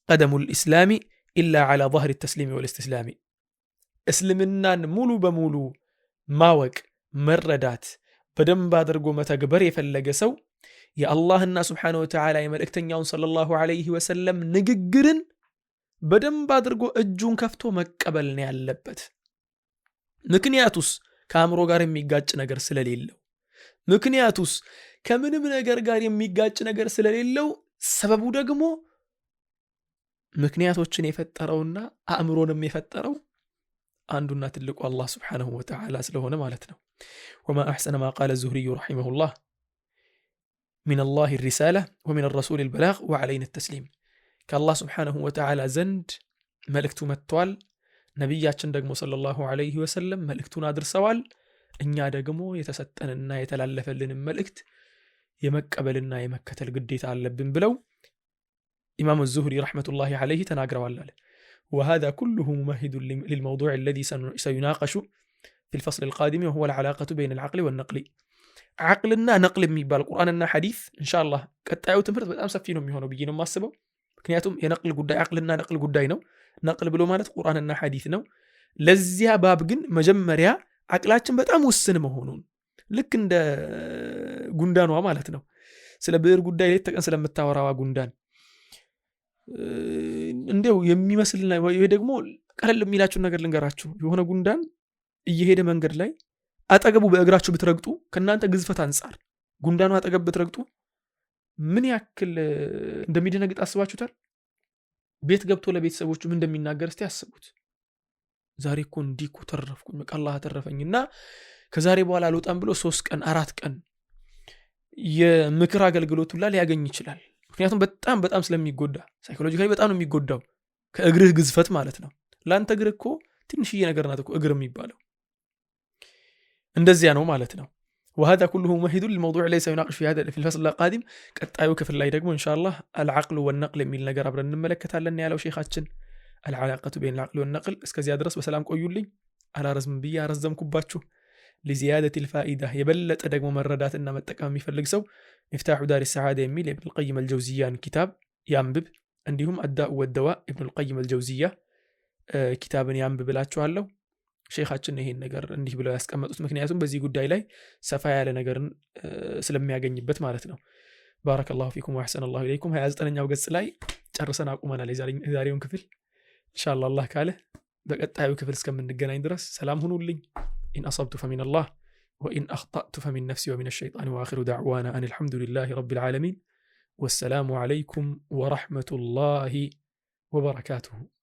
قدم الإسلام إلا على ظهر التسليم والاستسلام። እስልምናን ሙሉ በሙሉ ማወቅ፣ መረዳት፣ በደንብ አድርጎ መተግበር የፈለገ ሰው የአላህና سبحانه وتعالى የመልእክተኛውን صلى الله عليه وسلم ንግግርን በደንብ አድርጎ እጁን ከፍቶ መቀበል ነው ያለበት። ምክንያቱስ ከአእምሮ ጋር የሚጋጭ ነገር ስለሌለው፣ ምክንያቱስ ከምንም ነገር ጋር የሚጋጭ ነገር ስለሌለው፣ ሰበቡ ደግሞ ምክንያቶችን የፈጠረውና አእምሮንም የፈጠረው አንዱና ትልቁ አላህ سبحانه وتعالى ስለሆነ ማለት ነው። وما أحسن ما قال الزهري رحمه الله: من الله الرسالة ومن الرسول البلاغ وعلينا التسليم። ከአላህ سبحانه وتعالى ዘንድ መልእክቱ መጥቷል። ነቢያችን ደግሞ صلى الله عليه وسلم መልእክቱን አድርሰዋል። እኛ ደግሞ የተሰጠንና የተላለፈልንን መልእክት የመቀበልና የመከተል ግዴታ አለብን ብለው ኢማሙ ዙህሪ رحمة الله عليه ተናግረዋል አለ። وهذا كله ممهد للموضوع الذي سيناقش في الفصل القادم وهو العلاقة بين العقل والنقل። ዓቅልና ነቅል የሚባል ቁርአንና ሐዲስ ኢንሻአላህ ቀጣዩ ትምህርት በጣም ሰፊ ነው የሚሆነው ብዬ ነው የማስበው። ምክንያቱም የነቅል ጉዳይ ዓቅልና ነቅል ጉዳይ ነው። ነቅል ብሎ ማለት ቁርአንና ሐዲስ ነው። ለዚያ ባብ ግን መጀመሪያ ዓቅላችን በጣም ውስን መሆኑን፣ ልክ እንደ ጉንዳኗ ማለት ነው። ስለ ብዕር ጉዳይ ሌት ተቀን ስለምታወራዋ ጉንዳን እንዲያው የሚመስል ወይ ደግሞ ቀለል የሚላችሁን ነገር ልንገራችሁ። የሆነ ጉንዳን እየሄደ መንገድ ላይ አጠገቡ በእግራችሁ ብትረግጡ፣ ከእናንተ ግዝፈት አንጻር ጉንዳኑ አጠገብ ብትረግጡ ምን ያክል እንደሚደነግጥ አስባችሁታል? ቤት ገብቶ ለቤተሰቦቹ ምን እንደሚናገር እስቲ አስቡት። ዛሬ እኮ እንዲህ እኮ ተረፍኩኝ፣ በቃ አላህ አተረፈኝ እና ከዛሬ በኋላ አልወጣም ብሎ 3 ቀን 4 ቀን የምክር አገልግሎት ሁላ ሊያገኝ ይችላል። ምክንያቱም በጣም በጣም ስለሚጎዳ፣ psychologically በጣም ነው የሚጎዳው፣ ከእግርህ ግዝፈት ማለት ነው። ለአንተ እግር እኮ ትንሽዬ ነገር ናት እኮ እግር የሚባለው፣ እንደዚያ ነው ማለት ነው። وهذا كله ممهد للموضوع الذي سيناقش في هذا في الفصل القادم። ቀጣዩ ክፍል ላይ ደግሞ ኢንሻአላህ العقل والنقل የሚል ነገር አብረን እንመለከታለን ያለው ሼኻችን፣ العلاقة بين العقل والنقل። እስከዚያ ድረስ በሰላም ቆዩልኝ። አላረዝም ብዬ አረዘምኩባችሁ። لزيادة الفائدة የበለጠ ደግሞ መረዳትና መጠቀም የሚፈልግ ሰው مفتاح دار السعادة የሚል የኢብኑል ቀይም አልጀውዚያን ኪታብ ያንብብ። እንዲሁም الداء والدواء ኢብኑል ቀይም አልጀውዚያ ኪታብን ያንብብ እላችኋለሁ። ሼኻችን ይሄን ነገር እንዲህ ብለው ያስቀመጡት ምክንያቱም በዚህ ጉዳይ ላይ ሰፋ ያለ ነገርን ስለሚያገኝበት ማለት ነው። بارك الله فيكم وأحسن الله إليكم። 29ኛው ገጽ ላይ ጨርሰን አቁመናል የዛሬውን ክፍል። ኢንሻአላህ አላህ ካለ በቀጣዩ ክፍል እስከምንገናኝ ድረስ ሰላም ሁኑልኝ። إن أصبت فمن الله وإن أخطأت فمن نفسي ومن الشيطان وآخر دعوانا أن الحمد لله رب العالمين والسلام عليكم ورحمة الله وبركاته።